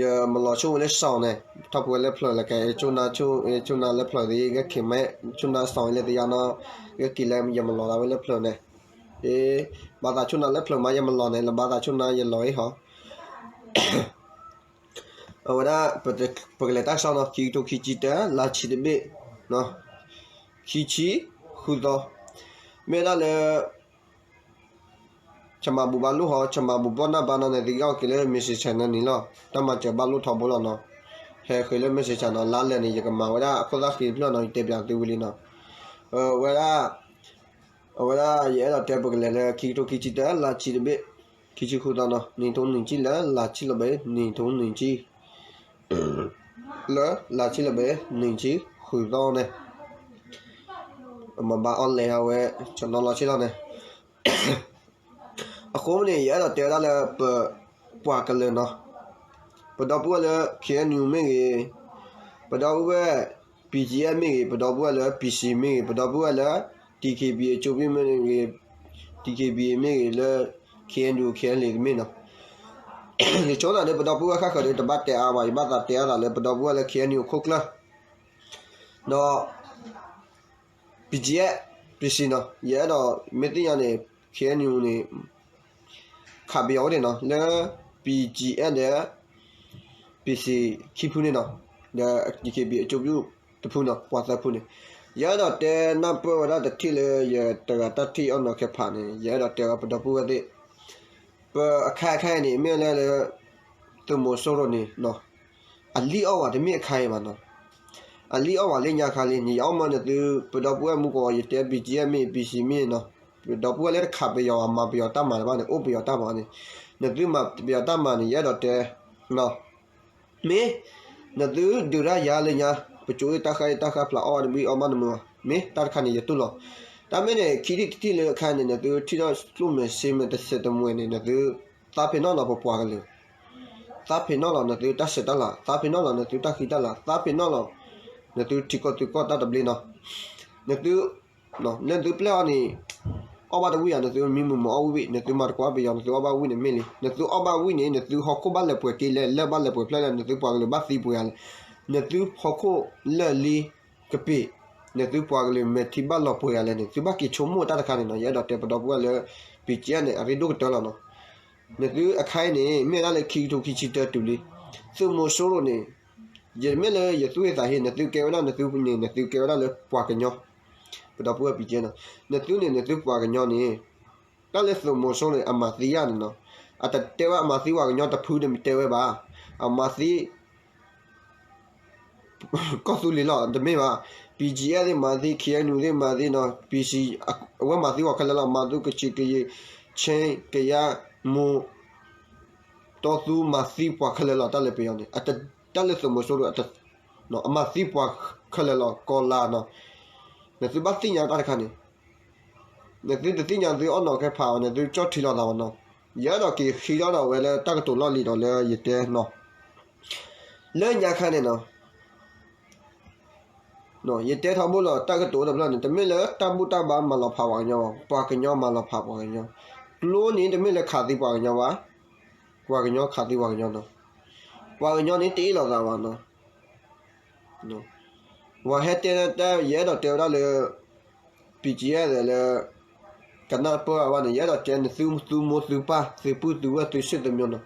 ယမၤလီၤဆိဝဲလၢစီၤန့ၣ်, ထီၣ်ဖုဝဲလၢဖျၢၣ်လၢကဲ ဆိနၤလၢဖျၢၣ်သ့ ဂဲၤက့ၤမး ဆိနၤစီၤလၢတယါနီၤ, ဂဲၤက့ၤလၢယမၤလီၤသးဝဲလၢဖျၢၣ်န့ၣ်, ဘၣ်သးဆိနၤလၢဖျၢၣ်မး ယမၤလီၤန့ၣ် လၢဘၣ်သးဆိနၤယလီၤအံၤဟီ အဝဲဒၣ် ပကလဲၤတၢ်ကစီၣ်နီၤ ခံကထိခံဆံတၢ လါဆံတဘ့ၣ်, ခံဆံဃုသီ, မ့ၢ်ဒၣ်လၢ ဆမးဘူးဘၣ်လိၣ်ဟီ ဆမးဘူးဘီၣ်နၢ်ဘါနီၤန့ၣ် သုက့ၤအီၣ်က့ၤလၢ Messenger န့ၣ်လီၤ. တၢ်မၤစၢၤဘၣ်လိၣ်ထီဘိလီၤနီၤ, ဟဲဃ့လၢ Messenger နီၤ လါလဲၣ်န့ၣ် ယကမၤဝဲဒၣ်အခိၣ်သၣ်ဃံတဖျၢၣ်နီၤ ယတဲပၠးသုဝံၤလံနီၤ, အဝဲဒၣ် အဝဲဒၣ် ယအဲၣ်ဒိးတဲပကလဲၤလၢခံကထိခံဆံတၢ လါဆံတဘ့ၣ်, ခံဆံဃုသီနီၤ နံၣ်ထိနံၣ်ဆံလၢလါဆံလီၤဘဲ နံၣ်ထိနံၣ်ဆံ လၢလါဆံလီၤဘဲ နံၣ်ဆံဃုသီန့ၣ်, မၤဘၣ်အီၣ်လဲၤအဝဲ ကနီၤလီၤဆံလီၤန့ၣ် အဃိန့ၣ် ယအဲၣ်ဒိးတဲဝဲဒၣ်လၢပ ပှၤကလုာ်နီၤ, ပဒီပုၢ်ဝဲၢ်လၢ K N U မ့ၢ်ဂ့ၤ, ပဒီပုၢ်ဝဲၢ် P G F မ့ၢ်ဂ့ၤ, ပဒီပုၢ်ဝဲၢ်လၢ P C မ့ၢ်ဂ့ၤ, ပဒီပုၢ်ဝဲၢ်လၢ T K B အကျိပူၤမ့ၢ်ဂ့ၤ, T K B မ့ၢ်ဂ့ၤလၢ K N U K N L A တမ့ၢ်နီၤ, ယဆိကမိၣ်ဒီး ပဒီပုၢ်ဝဲၢ်ဃၣ်ဃၢၤဒီး တဘၣ်တဲအါဘၣ်, ယဘၣ်သးတဲအါသးလၢ ပဒီပုၢ်ဝဲၢ်လၢ K N U ခိၣ်ကျၢၢ် ဒီး P G F, P C နီၤ, ယအဲၣ်ဒိး မ့ၢ်သ့ၣ်ညါန့ၣ် K N U န့ၣ် ခးပယီၤအိၣ်ဒံးနီၤ, လၢ P G F ဒီး P C ခံဖုန့ၣ်နီၤ, ဒီး T K B အကျိပူၤတဖုနီၤ, ပှၤသၢဖုန့ၣ်, ယအဲၣ်ဒိးတဲနၢ်ပၢၢ်ဝဲဒၣ်တထံၣ်လၢယတဂၤတၢ်ထံၣ်အီၣ်နီၤခဲဖးန့ၣ်, ယအဲၣ်ဒိးတဲဝဲပဒီပုၢ်ဝဲၢ်သ့ၣ် ပအခါအခါအံၤန့ၣ် မ့ၢ်လၢလၢ သုးမီၤစိရိၤန့ၣ်နီၤ, အလံၣ်အီၣ်ဝဲတမ့ၢ်အခါအံၤဘၣ်နီၤ, အလံၣ်အီၣ်ဝဲလၢညါခါလံ, ယအီၣ်မၢနသု ပဒီပုၢ်ဝဲၢ်မူကီး ယတဲ P G F မ့ၢ် P C မ့ၢ်နီၤ, ပဒီပုၢ်ဝဲၢ်လၢတခးပယီၤ မၤပယီၤတၢ်မၤတဘၣ်န့ၣ် အိၣ်ပယီၤတၢ်မၤန့ၣ်, နသုမၤပယီၤတၢ်မၤန့ၣ် ယအဲၣ်ဒိးတဲ မ့ၢ် နသုဒုးတၢ်ယၤလၢညါ, ပကၠိအ့ၣ်တၢ်ဃၢ်အ့ၣ်တၢ်ဃၢ်ဖျါအီၣ်ဘၣ်တဘံၣ်အီၣ်ဘၣ်နမုာ်ဘၣ်, မ့ၢ်တၢ်တခါန့ၣ် ယတူၢ်လီၤ, တၢ်မ့ၢ်န့ၣ် ခံထံၣ်တထံၣ်လၢအခါန့ၣ် နသုထံၣ်ထီၣ်ကျိၣ်မဲာ်စ့မဲာ်တစဲးတမှဲၤန့ၣ် နသု သးပ့ၤနီၣ်လီၤပပှၤကလုာ်, သးပ့ၤနီၣ်လီၤနသုတၢ်ဆဲးတၢ်လၤ, သးပ့ၤနီၣ်လီၤနသုတၢ်ဃံတၢ်လၤ, သးပ့ၤနီၣ်လီၤ နသုထံကီၢ်သုကီၢ်တၢ်တဘျ့နီၤ, နသု လၢနသုပျဲၢ်အီၤန့ၣ် အီၣ်ဘၣ်တဝံၣ်ယၤ နသုမံမုာ်မၤအီၣ်ဝံၣ်ဝံၣ်, နသုမၤတကွၢ်ပယီၤ နသုအီၣ်ဘၣ်ဝံၣ်န့ၣ်မ့ၢ်လံ, နသုအီၣ်ဘၣ်ဝံၣ်န့ၣ် နသုဟီၣ်ခိၣ်ဘၣ်လဲၤပှဲၤက့လဲၣ် လၢၢ်ဘၣ်လဲၤပှဲၤဖျၢၣ်လဲၣ် နသုပှၤကလုာ်ဘၣ်သံပှဲၤဂၤလဲၣ်, နသုဟီၣ်ခိၣ်လၢၢ်လံကပ့ၤ, နသုပှၤကလုာ်မဲာ်ထံဘၣ်လီၤပှဲၤဂၤလဲၣ်န့ၣ် သုဘၣ်က့ၤဆိကမိၣ်တၢ်တခါန့ၣ်နီၤ, ယအဲၣ်ဒိးတဲပဒီပုၢ်ဝဲၢ်လၢ ပံကဲန့ၣ် အရ့ဒိၣ်ကတၢၢ်လီၤနီၤ, နသုအခါအံၤန့ၣ် မ့ၢ်ဝဲဒၣ်လၢခံကထိခံဆံတၢတုၤလံ, သုးမီၤစိရိၤန့ၣ် ယမ့ၢ်လၢယသူၣ်ဟ့သးဟ့ နသုကဲဝဲဒၣ်နသုန့ၣ် နသုကဲဝဲဒၣ်လၢပှၤကညီ, ပဒီပုၢ်ဝဲၢ်ပံကဲနီၤ, နသုန့ၣ် နသုပှၤကညီန့ၣ် တၢ်လၢသုးမီၤစိရိၤန့ၣ် အမၤသံယၤန့ၣ်နီၤ, အတတဲဝဲအမၤသံပှၤကညီတဖုဒီးမ့ၢ်တဲဝဲဘၣ်, အမၤသံ ကီၢ်သူလ့ၤလီၤ တမ့ၢ်ဘၣ်, P G F သ့ၣ်မၤသံ K N U သ့ၣ်မၤသံနီၤ, P C အဝဲမၤသံပှၤခဲလၢာ်လီၤ, မၤသူကဆံးကယံာ် ခ့ကယါ မိၢ် တီသူ မၤသံပှၤခဲလၢာ်လီၤ, တၢ်လၢပယီၤန့ၣ် တၢ်လၢသုးမီၤစိရိၤ အမၤသံပှၤခဲလၢာ်လီၤ, ကီၤလၤနီၤ, နသုဘၣ်သ့ၣ်ညါတၢ်တခါန့ၣ်, နသုတသ့ၣ်ညါ နသုအီၣ်နီၤကဲဖးအီၤ နသုကၠီၣ်ထံလီၤသးဘၣ်နီၤ, ယအဲၣ်ဒိးက့ၤဃ့ထီၣ်ဒီးဝဲလၢတၢ်ကတိၤလီၢ်လံၤဒီးလၢယတဲနီၤ လၢညါခါန့ၣ်နီၤ, ယတဲထီဘိလီၤ တၢ်ကတိၤတဖျၢၣ်န့ၣ် တမ့ၢ်လၢတၢ်ဘူၣ်တၢ်ဘါမၤလီၤဖးပှၤကညီဘၣ်, ပှၤကညီမၤလီၤဖးပှၤကညီ, ကျိန့ၣ်တမ့ၢ်လၢခးသံပှၤကညီဘၣ်, ပှၤကညီခးသံပှၤကညီနီၤ, ပှၤကညီန့ၣ်တအ့ၣ်လိာ်သးဘၣ်နီၤ, ပှၤဟဲတဲတၢ် ယအဲၣ်ဒိးတဲဝဲဒၣ်လၢ ပံကဲဒီးလၢ ကနၢ်ပၢၢ်အဝဲန့ၣ် ယအဲၣ်ဒိးတဲနသုသုမိၢ်သုပၢ် သုပုၢ်သုဝဲၢ်သုဆွေသုမျိုးနီၤ,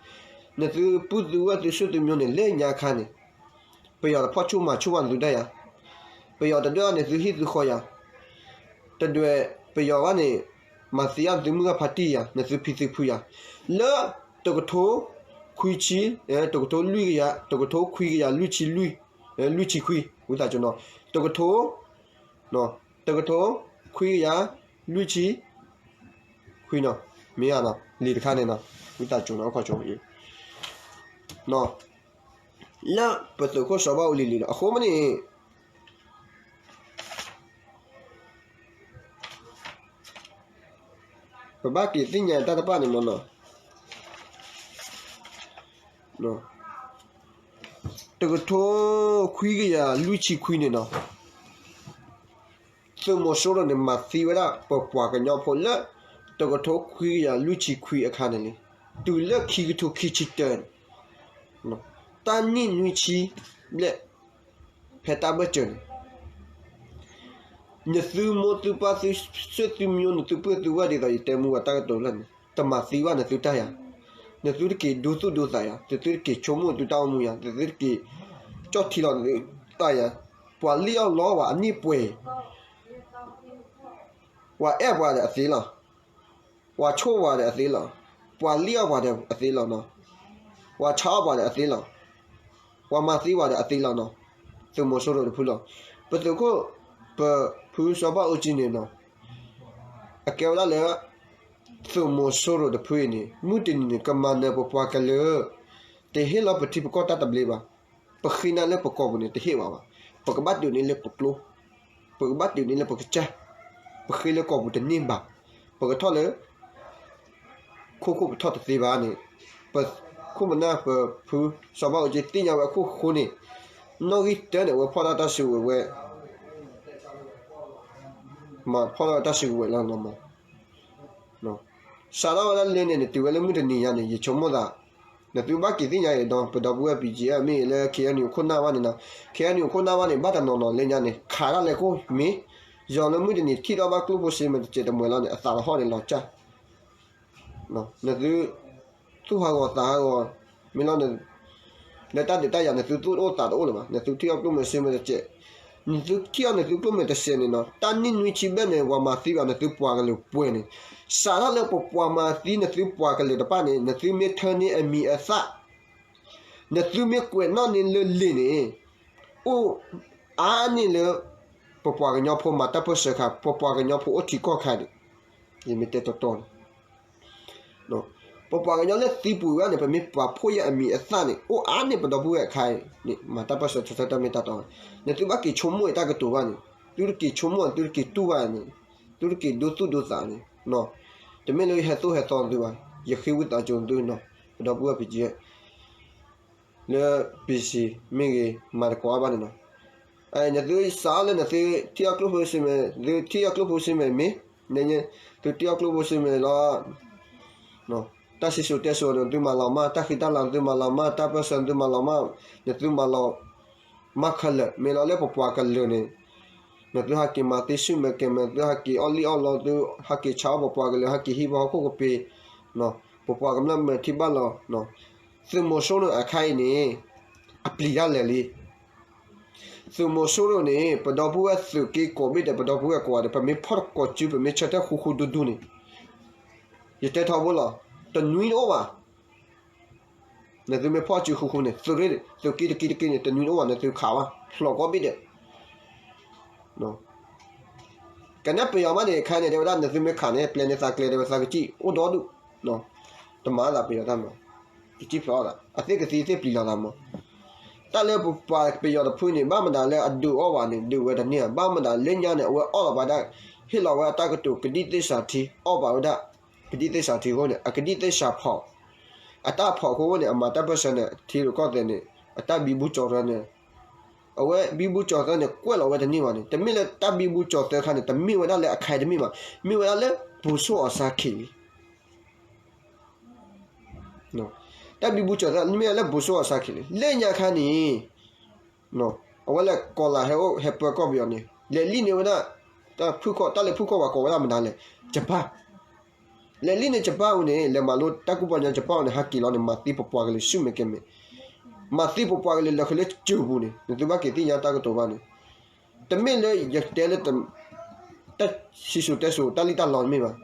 နသုပုၢ်သုဝဲၢ်သုဆွေသုမျိုးန့ၣ် လၢညါခါန့ၣ် ပယီၤတဖီၣ်ဆူၣ်မၤဆူၣ်ဘၣ်နသုတၢ်ယၤ, ပယီၤတဒွဲၣ်အီၤန့ၣ် သုဟံၣ်သုဃီယၤ, တဒွဲၣ်ပယီၤဘၣ်န့ၣ် မၤသံအီၤသုမုၢ်ဂၢ်ဖါတံၢ်ယၤ, နသုဖံသုဖုယၤ, လၢတကထိခွံဆံ, တကထိလွံၢ်ကယၤ, တကထိခွံကယၤလွံၢ်ဆံလွံၢ်, လွံၢ်ဆံခွံ, ဝံသးစူၤနီၤ, တကထိ တကထိခွံကယၤလွံၢ်ဆံခွံနီၤ, မ့ၢ်ဧါနီၤ, လံာ်တခါန့ၣ်နီၤ, ဝံသးစူၤနီၤ, အခီၣ်ဆိအံၤ လၢပသုးခိၣ်စီၤဘၣ်အူလံၤလံၤနီၤ, အဃိမ့ၢ်န့ၣ် ပဘၣ်က့ၤသ့ၣ်ညါတၢ်တဖၣ်န့ၣ်မ့ၢ်နီၤ, တကထိခွံကယၤလွံၢ်ဆံခွံန့ၣ်နီၤ, သုးမီၤစိရိၤန့ၣ် မၤသံဝဲဒၣ်ပပှၤကညီဖိလၢ တကထိခွံကယၤလွံၢ်ဆံခွံအခါန့ၣ်လံ, တုၤလၢခံကထိခံဆံတၢန့ၣ်, တၢ်နံၣ်နွံဆံဘျဲၣ် ဖဲတၢ်ဘၢၣ်စၢၤန့ၣ် နသုမိၢ်သုပၢ်သုဆၢသုမိၢ် နသုပုၢ်သုဝဲၢ် ဒ်သိးယတဲမူဝဲတၢ်ကတိၤလၢ်န့ၣ် တမၤသံဘၣ်နသုတၢ်ယၤ, နသုတက့ၤဒိသူၣ်ဒိသးယၤ, နသုတက့ၤဆိကမိၣ်သုတၢ်အိၣ်မူယၤ, နသုတက့ၤကၠီၣ်ထံလီၤနသုတၢ်ယၤ, ပှၤလံၣ်အီၣ်လီအီၣ်ဝဲအန့ၢ်ပှဲၤ ပှၤအဲၣ်ပှၤဒီးအသ့လီၤ. ပှၤဆိၣ်ပှၤဒီးအသ့လီၤ. ပှၤလံၣ်အီၣ်ပှၤဒီးအသ့လီၤနီၤ. ပှၤဆါအီၣ်ပှၤဒီးအသ့လီၤ. ပှၤမၤသံပှၤဒီးအသ့လီၤနီၤ. သုးမီၤစိရိၤတဖုလီၤ. ပသုးခိၣ် ပဖုစီၤဘၣ်အူကၠံန့ၣ်နီၤ အကဲဝဲဒၣ်လၢ သုးမီၤစိရိၤတဖုအံၤန့ၣ် မုၢ်တနံၤန့ၣ် ကမၤနၢၤပပှၤကလုာ် တဟ့ၣ်လီၤပထံပကီၢ်တၢ်တဘျ့ဘၣ်. ပဃ့နၤလၢပကီၢ်ပူၤန့ၣ် တဟ့ၣ်ဘၣ်ဘၣ်. ပကဘၣ်ဒုးန့ၢ်လၢပကျိ, ပကဘၣ်ဒုးန့ၢ်လၢပကစၢ်, ပဃ့လၢကီၢ်ပူၤတန့ၢ်ဘၣ်. ပကထီၣ်လၢ ခိခိၣ်ပထီၣ်တသ့ဘၣ်န့ၣ်, ပခိၣ်ပနၢ်ပဖု စီၤဘၣ်အူကၠံသ့ၣ်ညါဝဲအခိၣ်ဃိန့ၣ်, နီၣ်ဂံၢ်တၢန့ၣ် အဝဲဖီၣ်တၢ်တၢ်စုကဝဲၤဝဲ မၤဖီၣ်ထီၣ်တၢ်စုကဝဲၤလီၤနီၤမး. စးထီၣ်ဝဲဒၣ်လၢန့ၣ်န့ၣ် တုၤဝဲလၢမုၢ်တနံၤညါန့ၣ် ယဆိကမိၣ်သး, နသုဘၣ်က့ၤသ့ၣ်ညါအံၤဒီး ပဒီပုၢ်ဝဲၢ် ပံကံအဲၣ် မ့ၢ်ဂ့ၤလၢ ခ့ၣ်အဲၣ်ယူၣ် ခိၣ်နၢ်ဘၣ်န့ၣ်နီၤ, ခ့ၣ်အဲၣ်ယူၣ် ခိၣ်နၢ်ဘၣ်န့ၣ် ဘၣ်တနီၤနီၤလၢညါန့ၣ် ခးဒၣ်လဲာ်ခိၣ်မ့ၢ်, ယီၤလၢမုၢ်တနံၤထံၣ်ထီၣ်ဘၣ်ကျိဖိစ့မ့ၢ်တစဲးတမှဲၤလီၤန့ၣ် အသးတဟီၣ်န့ၣ်လီၤကၢ် နသု သူၣ်ဟးဂီၤသးဟးဂီၤ, မ့ၢ်လီၤ, လၢတၢ်ဒုးတၢ်ယၤ နသုသူၣ်တအိၣ်သးတအိၣ်လၢၤဘၣ်, နသုထံၣ်အီၣ်ကျိၣ်မဲာ်စ့မဲာ်တစဲး, နသုထံၣ်အီၣ်နသုကျိၣ်မဲာ်တစဲးန့ၣ်နီၤ, တၢ်နံၣ်နွံဆံဘျဲၣ်န့ၣ် ပှၤမၤသံဘၣ်နသုပှၤကလုာ်ပှဲၤန့ၣ်, စးထီၣ်လၢပပှၤမၤသံနသုပှၤကလုာ်တဖၣ်န့ၣ် နသုမ့ၢ်ထၢန့ၢ်အမံၤအသၣ် နသုမ့ၢ်ကွဲးနီၣ်န့ၢ်လၢလံာ်န့ၣ်, အိၣ်အါန့ၢ်လၢ ပပှၤကညီဖိမၤတၢ်ပၢၢ်ဆၢခါ, ပပှၤကညီဖိအိၣ်ထံကီၢ်ခါန့ၣ်, ယမ့ၢ်တဲတီတီန့ၣ်, ပပှၤကညီလၢသံပူၤဝဲန့ၣ် ပမ့ၢ်ပာ်ဖှိၣ်ယဲအမံၤအသၣ်န့ၣ် အိၣ်အါန့ၢ်ပဒီပုၢ်ဝဲၢ်အခါအံၤန့ၣ် မၤတၢ်ပၢၢ်ဆၢထၢထၢတၢ်မ့ၢ်တၢ်တီဘၣ်, နသုဘၣ်က့ၤဆိကမိၣ်အံၤတၢ်ကတိၤဘၣ်န့ၣ်, သုတက့ၤဆိကမိၣ် သုတက့ၤတူၢ်ဘၣ်န့ၣ်, သုတက့ၤဒိသူၣ်ဒိသးန့ၣ်, တမ့ၢ်လၢယဟဲသိၣ်ဟဲသီသုဘၣ်, ယဃ့ဝံသးစူၤသုနီၤ, ပဒီပုၢ်ဝဲၢ် ပံကံအဲၣ် လၢ ပံစံ မ့ၢ်ဂ့ၤ မၤသကိးအါဘၣ်န့ၣ်နီၤ, နသုစးလၢနသုထံၣ်အီၣ်ကျိၣ်ဖိစ့မဲာ်, သုထံၣ်အီၣ်ကျိၣ်ဖိစ့မဲာ်မ့ၢ်, သုထံၣ်အီၣ်ကျိၣ်ဖိစ့မဲာ်လီၤ, တၢ်စံၣ်စိၤတဲစိၤန့ၣ် သုမၤလီၤမၢ်, တၢ်ဃံတၢ်လၤသုမၤလီၤမၢ်, တၢ်ပၢၢ်ဆၢသုမၤလီၤမၢ်, နသုမၤလီၤမၢ်ခဲလၢာ်, မ့ၢ်လီၤလၢပပှၤကလုာ်န့ၣ်, နသုဟးက့ၤမၤသံဆူၣ်မဲာ်ကဲၤမဲာ်, သုဟးက့ၤအီၣ်လံၣ်အီၣ်လီ, သုဟးက့ၤဆါအီၣ်ပပှၤကလုာ်, ဟးက့ၤဟံၣ်ဖိဟီၣ်ခိၣ်ကပ့ၤ, ပပှၤကမျၢၢ်မဲာ်ထံဘၣ်လီၤ, သုးမီၤစိရိၤအခါအံၤန့ၣ်, အပျံၤတၢ်လဲၤလံ သုးမီၤစိရိၤန့ၣ် ပဒီပုၢ်ဝဲၢ်သုးက့ကိးဘ့ၣ်ဒီး ပဒီပုၢ်ဝဲၢ်ကိးဂၤဒဲး ပမ့ၢ်ဖီၣ်တကိးစု ပမ့ၢ်ဆၢထၢၣ်ဃူဃူဒူဒူန့ၣ်, ယတဲထီဘိလီၤ, တနွံတအိၣ်ဘၣ်, နသုမ့ၢ်ဖီၣ်စုဃူဃူန့ၣ် သုးရ့ၣ် သုးက့တက့တက့န့ၣ် တနွံတအိၣ်ဘၣ် နသုခးဘၣ် ဖျိးကိးဘ့ၣ်ဒီး ကန့ၣ်ပယီၤမးန့ၣ် ခဲန့ၣ် တဲဝဲဒၣ် နသုမ့ၢ်ခးန့ၣ် ပျဲန့ၢ်သးကျဲ တဲဝဲသးကစံၣ်အိၣ်ဒီဒူၣ်, တမၤသးပယီၤတၢ်မၤ, ကစံၣ်ဖျိးအီၣ်သး အသ့ၣ်ကသံသ့ၣ်ပျံၤလီၤသးမး, တၢ်လၢပပှၤပယီၤတဖုန့ၣ် ဘၣ်မတၤလၢအဒုးအီၣ်ဘၣ်န့ၣ် ဒုးဝဲတန့ၢ်ဘၣ်, ဘၣ်မတၤလၢညါန့ၣ် အဝဲအီၣ်လီၤဘၣ်ဒၣ်, ဟ့ၣ်လီၤဝဲအတၢ်ကတိၤကဒံၣ်သ့ၣ်စၤထံ အီၣ်ဘၣ်ဝဲဒၣ်, ကဒံၣ်သ့ၣ်စၤထံအဃိန့ၣ် အကဒံၣ်သ့ၣ်စၤဖီး, အတၢ်ဖီးအဃိန့ၣ် အမၤတၢ်ပၢၢ်ဆၢန့ၣ် ထံရူၢ်ကီၢ်သဲးန့ၣ် အတၢ်ဘံဘူကၠီၤသၢန့ၣ် အဝဲဘံဘူကၠီၤသၢန့ၣ် ကွဲးလီၤဝဲတန့ၢ်ဘၣ်န့ၣ် တမ့ၢ်လၢတၢ်ဘံဘူကၠီၤသၢခါန့ၣ် တမ့ၢ်ဝဲဒၣ်လၢအခဲအံၤတမ့ၢ်ဘၣ်, မ့ၢ်ဝဲဒၣ်လၢ ပူၤဆိၣ်အီၤစါခံးလံ တၢ်ဘံဘူကၠီၤသၢ မ့ၢ်ဝဲလၢ ပူၤဆိၣ်အီၤစါခံးလံ လၢညါခါန့ၣ် အဝဲလဲၤကီၤလၤဟဲအိၣ်ဟဲပၢကီၢ်ပယီၤန့ၣ် လဲၤလံန့ၢ်ဝဲဒၣ် တၢ်ဖုၣ်ခီၣ် တၢ်လဲၤဖုၣ်ခီၣ်ပှၤကိးဝဲဒၣ်မတၤလဲၣ် ယပၣ် လဲၤလံန့ၣ် ယပၣ်အူန့ၣ် လဲၤမၤလိတၢ်ကူၣ်ပီညါ ယပၣ်အူန့ၣ် ဟးက့ၤလီၤန့ၣ် မၤသံပပှၤကလုာ်ဆူၣ်မဲာ်ကဲၤမဲာ်, မၤသံပပှၤကလုာ်လၢာ်ဃုာ်လၢစၢၤပူၤန့ၣ် နသုဘၣ်က့ၤသ့ၣ်ညါတၢ်ကတိၤဘၣ်န့ၣ်, တမ့ၢ်လၢယတဲလၢ တၢ်စံၣ်စိၤတဲစိၤ တၢ်လံၣ်တၢ်လီတမ့ၢ်ဘၣ်.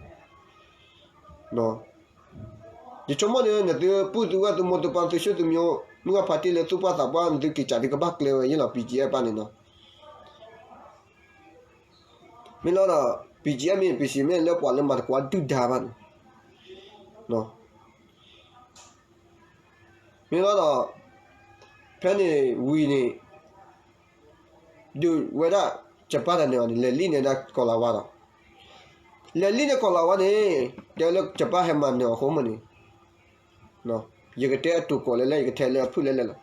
ယဆိကမိၣ်န့ၣ် နသုပုၢ်သုဝဲၢ်သုမိၢ်သုပၢ်သုဆူၣ်သုမံၤ မုၢ်ဂၢ်ဖါတံၢ်လၢသူၣ်ပှၢ်သးပှၢ် နသုက့ၤစးသုကဘၣ်ကျဲဝဲယ့ၢ်လီၤ ပံကဲပၢ်န့ၣ်နီၤ. မ့ၢ်လီၤဒီး ပံကဲမ့ၢ် ပံစံမ့ၢ်လၢပှၤလၢမၤသကိးဒုၣ်ဒါဘၣ်န့ၣ် မ့ၢ်လီၤဒီး ဖဲန့ၣ်ဝံၤန့ၣ် ဒုးဝဲဒၣ် ယပၣ်တၢ်န့ၣ်ဘၣ်န့ၣ် လဲၤလံန့ၣ်ဒၣ်ကီၤလၤဝါဒီး လဲၤလံန့ၣ်ကီၤလၤဝါန့ၣ် တဲလၢယပၣ်ဟဲမၤနၢၤအီၤအဃိမ့ၢ်န့ၣ် ယကတဲအတိၤကိးလဲၣ်လဲၣ် ယကထဲလၢအဖုၣ်လဲၣ်လဲၣ်လီ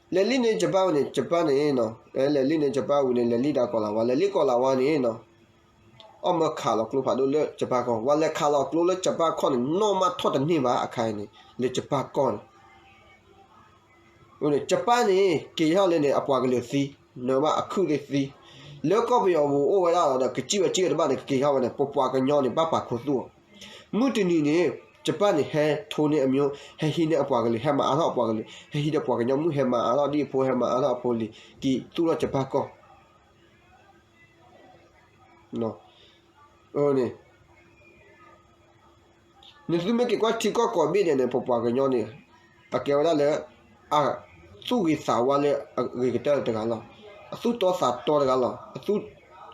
ၤ. လဲၤလံန့ၣ်ယပၣ်ဝဲန့ၣ် ယပၣ်န့ၣ် လဲၤလံန့ၣ်ယပၣ်ဝံၤန့ၣ် လဲၤလံဒၣ်ကီၤလၤဝါ လဲၤလံကီၤလၤဝါန့ၣ် အီၣ်မၢခးလီၤကျိဖးဒိၣ်လၢယပၣ်ကီၢ် ဝဲလဲၤခးလီၤကျိလၢယပၣ်ကီၢ်န့ၣ် နီၢ်မးထီၣ်တန့ၢ်ဘၣ်အခါအံၤန့ၣ် လၢယပၣ်ကီၢ်န့ၣ် ယပၢၣ်န့ၣ် က့ၤထီၣ်လၢန့ၣ် အပှၤကလုာ်သံ, နမ့ၢ်အခုၣ်သ့ၣ်သံ, လၢကီၢ်ပယီၤပူၤအိၣ်ဝဲဒၣ်ဒီး ကစံၣ်ဝဲစံၣ်ဝဲတဘၣ်န့ၣ် ကက့ၤထီၣ်ဝဲန့ၣ် ပပှၤကညီန့ၣ် ဘၣ်ပာ်ခူသူၣ်အီၤ, မုၢ်တနံၤန့ၣ် ယပၢၣ်န့ၣ် ဟဲထိန့ၢ်အမျိုး, ဟဲဟံးန့ၢ်အပှၤကလုာ်, ဟဲမၤအါထီၣ်အပှၤကလုာ်, ဟဲဟံးဒီးပှၤကညီမုၣ်, ဟဲမၤအါထီၣ်ဒ်အဖိ, ဟဲမၤအါထီၣ်အဖိလံၤ, က့ၤသူၣ်ထီၣ်ယပၢၣ်ကီၢ် န့ၣ် နသုမ့ၢ်က့ၤကွၢ်ထံကီၢ်ကိးဘ့ၣ်ဒဲးန့ၣ် ပပှၤကညီန့ၣ် အကဲဝဲဒၣ်လၢ အသူၣ်ဂ့ၤသးဝါလၢအဂ့ၤကတၢၢ်တဂၤလီၤ. အသူၣ်တီသးတီတဂၤလီၤ. အသူၣ်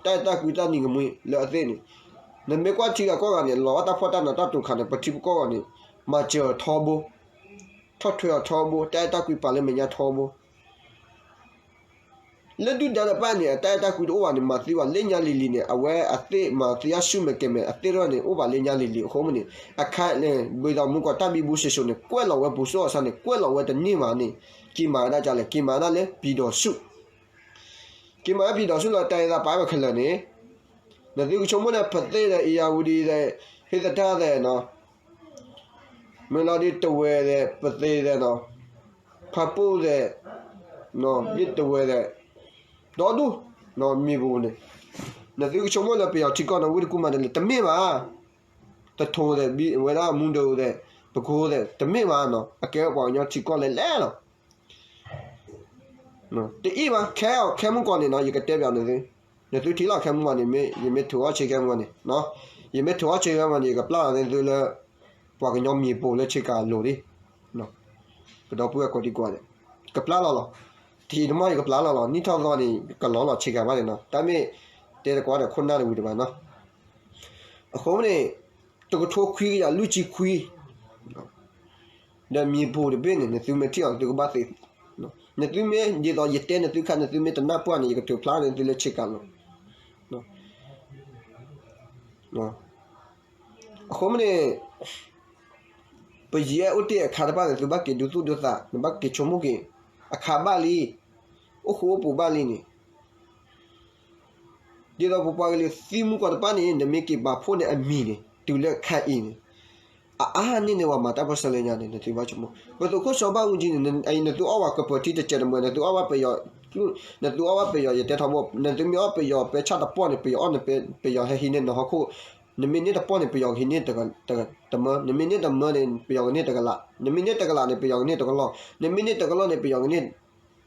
တၢ်အဲၣ်တၢ်ကွံတၢ်နံၤကမှံလၢအသ့ၣ်န့ၣ် နမ့ၢ်ကွၢ်ထံဂၤကီၢ်ဂၤန့ၣ် လီၤဘၣ်တၢ်ဖှီၣ်တၢ်နးတၢ်တိၤခါန့ၣ် ပထံပကီၢ်ဂၤန့ၣ် မၤစၢၤအီၤထီဘိ, ထီၣ်ထွဲအီၤထီဘိ, တၢ်အဲၣ်တၢ်ကွံပာ်လၢမဲာ်ညါထီဘိ လၢဒုၣ်ဒါတဖၣ်န့ၣ် အတၢ်အဲၣ်တၢ်ကွံတအိၣ်ဘၣ်န့ၣ် မၤသံဘၣ်လၢညါလံၤလံၤန့ၣ် အဝဲအသ့ၣ်မၤသံအါဆူၣ်မဲာ်ကဲၤမဲာ် အသ့ၣ်တဖၣ်န့ၣ် အိၣ်ဘၣ်လၢညါလံၤလံၤအဃိမ့ၢ်န့ၣ် အခါန့ၣ် ဘၣ်ဒီးမူကီးတၢ်ဘံဘူစ့ၢ်စိၤန့ၣ် ကွဲးလီၤဝဲပူၤစိၤအီၤဆၣ်န့ၣ် ကွဲးလီၤဝဲတန့ၢ်ဘၣ်န့ၣ် က့ၤမၤဝဲဒၣ်ဒ်လဲၣ်, က့ၤမၤဝဲဒၣ်လၢပျံၤဒီးဆူၣ် က့ၤမၤဝဲပျံၤဒီးဆူၣ်လၢတၢ်အဲၣ်သးပာ်ဝဲခဲလၢာ်န့ၣ် နသုကဆိကမိၣ်န့ၣ် ဖသ့ၣ်ဒီး အံၤယၤဝူဒံးဒီး ဟ့ၣ်သတၢ်ဒီး မ့ၢ်လီၤဒ်တဝဲၤဒီး ပသ့ၣ်ဒီးနီၤ ဖးပိၢ်ဒီး ဒ်တဝဲၤဒီး ဒီဒူၣ် မံၤပူၤန့ၣ် နသုကဆိကမိၣ်လၢပယီၤထံကီၢ်န့ၣ် ဝ့ၢ်တကူၣ်မၤဒ်လဲၣ် တမ့ၢ်ဘၣ်. တထိဒီး ဝဲဒၣ်မူဒိးဒီး ပကိဒီး တမ့ၢ်ဘၣ်နီၤ အကဲပှၤကညီထံကီၢ်လဲၣ်လဲၣ်လီၤ. တအံၣ်ဘၣ် ခဲအီၤ ခဲမုၢ်ကီၢ်န့ၣ်နီၤ ယကတဲပၠးနသု, နသုထံၣ်လီၤခဲမုၢ်ကီၢ်န့ၣ် ယမ့ၢ်ထုးအီၣ်ဆ့ခဲမုၢ်ကီၢ်န့ၣ်, ယမ့ၢ်ထုးအီၣ်ဆ့ခဲမုၢ်ကီၢ်န့ၣ် ယကပျၢ်လီၤသုလၢ ပှၤကညီမံၤပိာ်လၢဆ့ကၤအလိၤဒ် ပဒီပုၢ်ဝဲၢ်ကိးဒံကိးဂၤဒဲး ကပျၢ်လီၤလီၤ. တဟံးတမီၢ်ယကပျၢ်လီၤလီၤ နံၣ်ထီၣ်သီန့ၣ် ကလီၤလီၤဆ့ကၤဘၣ်န့ၣ်နီၤ တၢ်မ့ၢ်တဲတကွၢ်ဒီးခိၣ်နၢ်တဝံၤတဘၣ်နီၤ. အဃိန့ၣ် တကထိခွံကယၤလွံၢ်ဆံခွံ ဒီးမံၤပိာ်တဘ့ၣ်န့ၣ် နသုမ့ၢ်ထံၣ်အီၤ နသုကဘၣ်သ့, နသုမ့ၢ်ဒ်သိးယတဲနသုခါ နသုမ့ၢ်တနၢ်ပၢၢ်န့ၣ် ယကထုးဖျါန့ၢ်သုလၢဆ့ကၤလိၤ. အဃိမ့ၢ်န့ၣ် ပယီၤအဲၣ်အိၣ်တ့ၢ်အခါတဖၣ်န့ၣ် သုဘၣ်က့ၤဒုးသူၣ်ဒုးသး နဘၣ်က့ၤဆိကမိၣ်က့ၤ အခါဘၣ်လံ, အိၣ်ဃူအိၣ်ပူၤဘၣ်လံန့ၣ် ဒ်သိးပပှၤကလုာ်သံမူကီၢ်တဖၣ်န့ၣ် နမ့ၢ်က့ၤပာ်ဖှိၣ်န့ၢ်အမံၤန့ၣ် တုၤလၢခဲအံၤန့ၣ် အအါန့ၢ်န့ၢ်ဝဲမၤတၢ်ပၢၢ်ဆၢလၢညါန့ၣ် နသုဘၣ်ဆိကမိၣ် ပသုးခိၣ်စီၤဘၣ်အူကၠံန့ၣ် နသုအီၣ်ဝဲကပၢၤထံတစဲးတမှဲၤ နသုအီၣ်ဘၣ်ပယီၤ နသုအီၣ်ဘၣ်ပယီၤယတဲထီဘိ နသုမ့ၢ်အီၣ်ပယီၤပဲဆၣ်တပီၢ်န့ၣ် ပယီၤအီၣ်န့ၣ် ပယီၤဟဲဟံးန့ၢ်နဟီၣ်ခိၣ် နမ့ၢ်န့ၢ်တပီၢ်န့ၣ် ပယီၤကဟံးန့ၢ် တမၢ နမ့ၢ်န့ၢ်တမၢန့ၣ် ပယီၤကန့ၢ်တကလး နမ့ၢ်န့ၢ်တကလးန့ၣ် ပယီၤကန့ၢ်တကလီၢ် နမ့ၢ်န့ၢ်တကလီၢ်န့ၣ် ပယီၤကန့ၢ်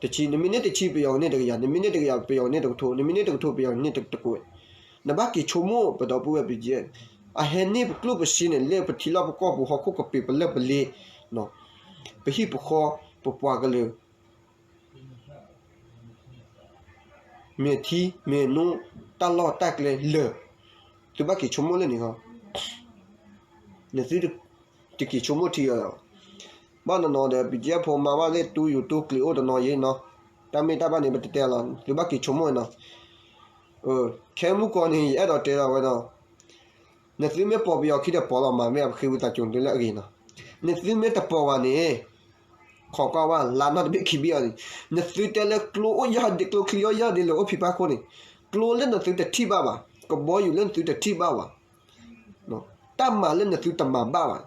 တဆံ နမ့ၢ်န့ၢ်တဆံ ပယီၤကန့ၢ်တကယၤ နမ့ၢ်န့ၢ်တကယၤ ပယီၤကန့ၢ်တကထိ နမ့ၢ်န့ၢ်တကထိ ပယီၤကန့ၢ်တကဝဲၢ် နဘၣ်က့ၤဆိကမိၣ် ပဒီပုၢ်ဝဲၢ်ပယီၤ အဟဲန့ၢ်ပကျိၣ်ပစ့န့ၣ် လၢပထံလီၢ်ပကီၢ်ပူၤဟီၣ်ခိၣ်ကပ့ၤပလၢၢ်ပလ့ ပဟံၣ်ပဃီ ပပှၤကလုာ် မဲာ်ထံမဲာ်နိ တၢ်လီၢ်တၢ်ကျဲလၢာ် သုဘၣ်က့ၤဆိကမိၣ်လၢန့ၣ်လီၤ. နသုတက့ၤဆိကမိၣ်ထံအီၤ ဘၣ်နီၢ်နီၢ်ဒီး ပံကဲဖိမါဘၣ်သ့ၣ်တူယူၤတူကျံၤအိၣ်တနီၤယံၤနီၤ တၢ်မ့ၢ်တၢ်ဘၣ်န့ၣ် ပတတဲလီၤ သုဘၣ်က့ၤဆိကမိၣ်နီၤ ခဲမုၢ်ကီၢ်န့ၣ် ယအဲၣ်ဒိးတဲလီၤဝဲဒီး နသုမ့ၢ်ပိာ်ပယီၤခံဒီးပိာ်လီၤမး မ့ၢ်အပဃ့ဝံသးစူၤနသုလၢအဂ့ၤနီၤ နသုမ့ၢ်တပိာ်ဘၣ်န့ၣ် ခိးကွၢ်ဝဲ လါနီၢ်တဘ့ၣ်ခံဘ့ၣ်အီၤန့ၣ် နသုတဲလၢကျိအိၣ်ယၢ်ဒ်ကျိချံအိၣ်ယၢ်ဒ်လၢအိၣ်ဖံးဖးခိၣ်န့ၣ် ကျိလၢနသုတထံၣ်ဘၣ်ဘၣ် ကဘီယူၤလၢနသုတထံၣ်ဘၣ်ဘၣ် တၢ်မၤလၢနသုတမၤဘၣ်ဘၣ်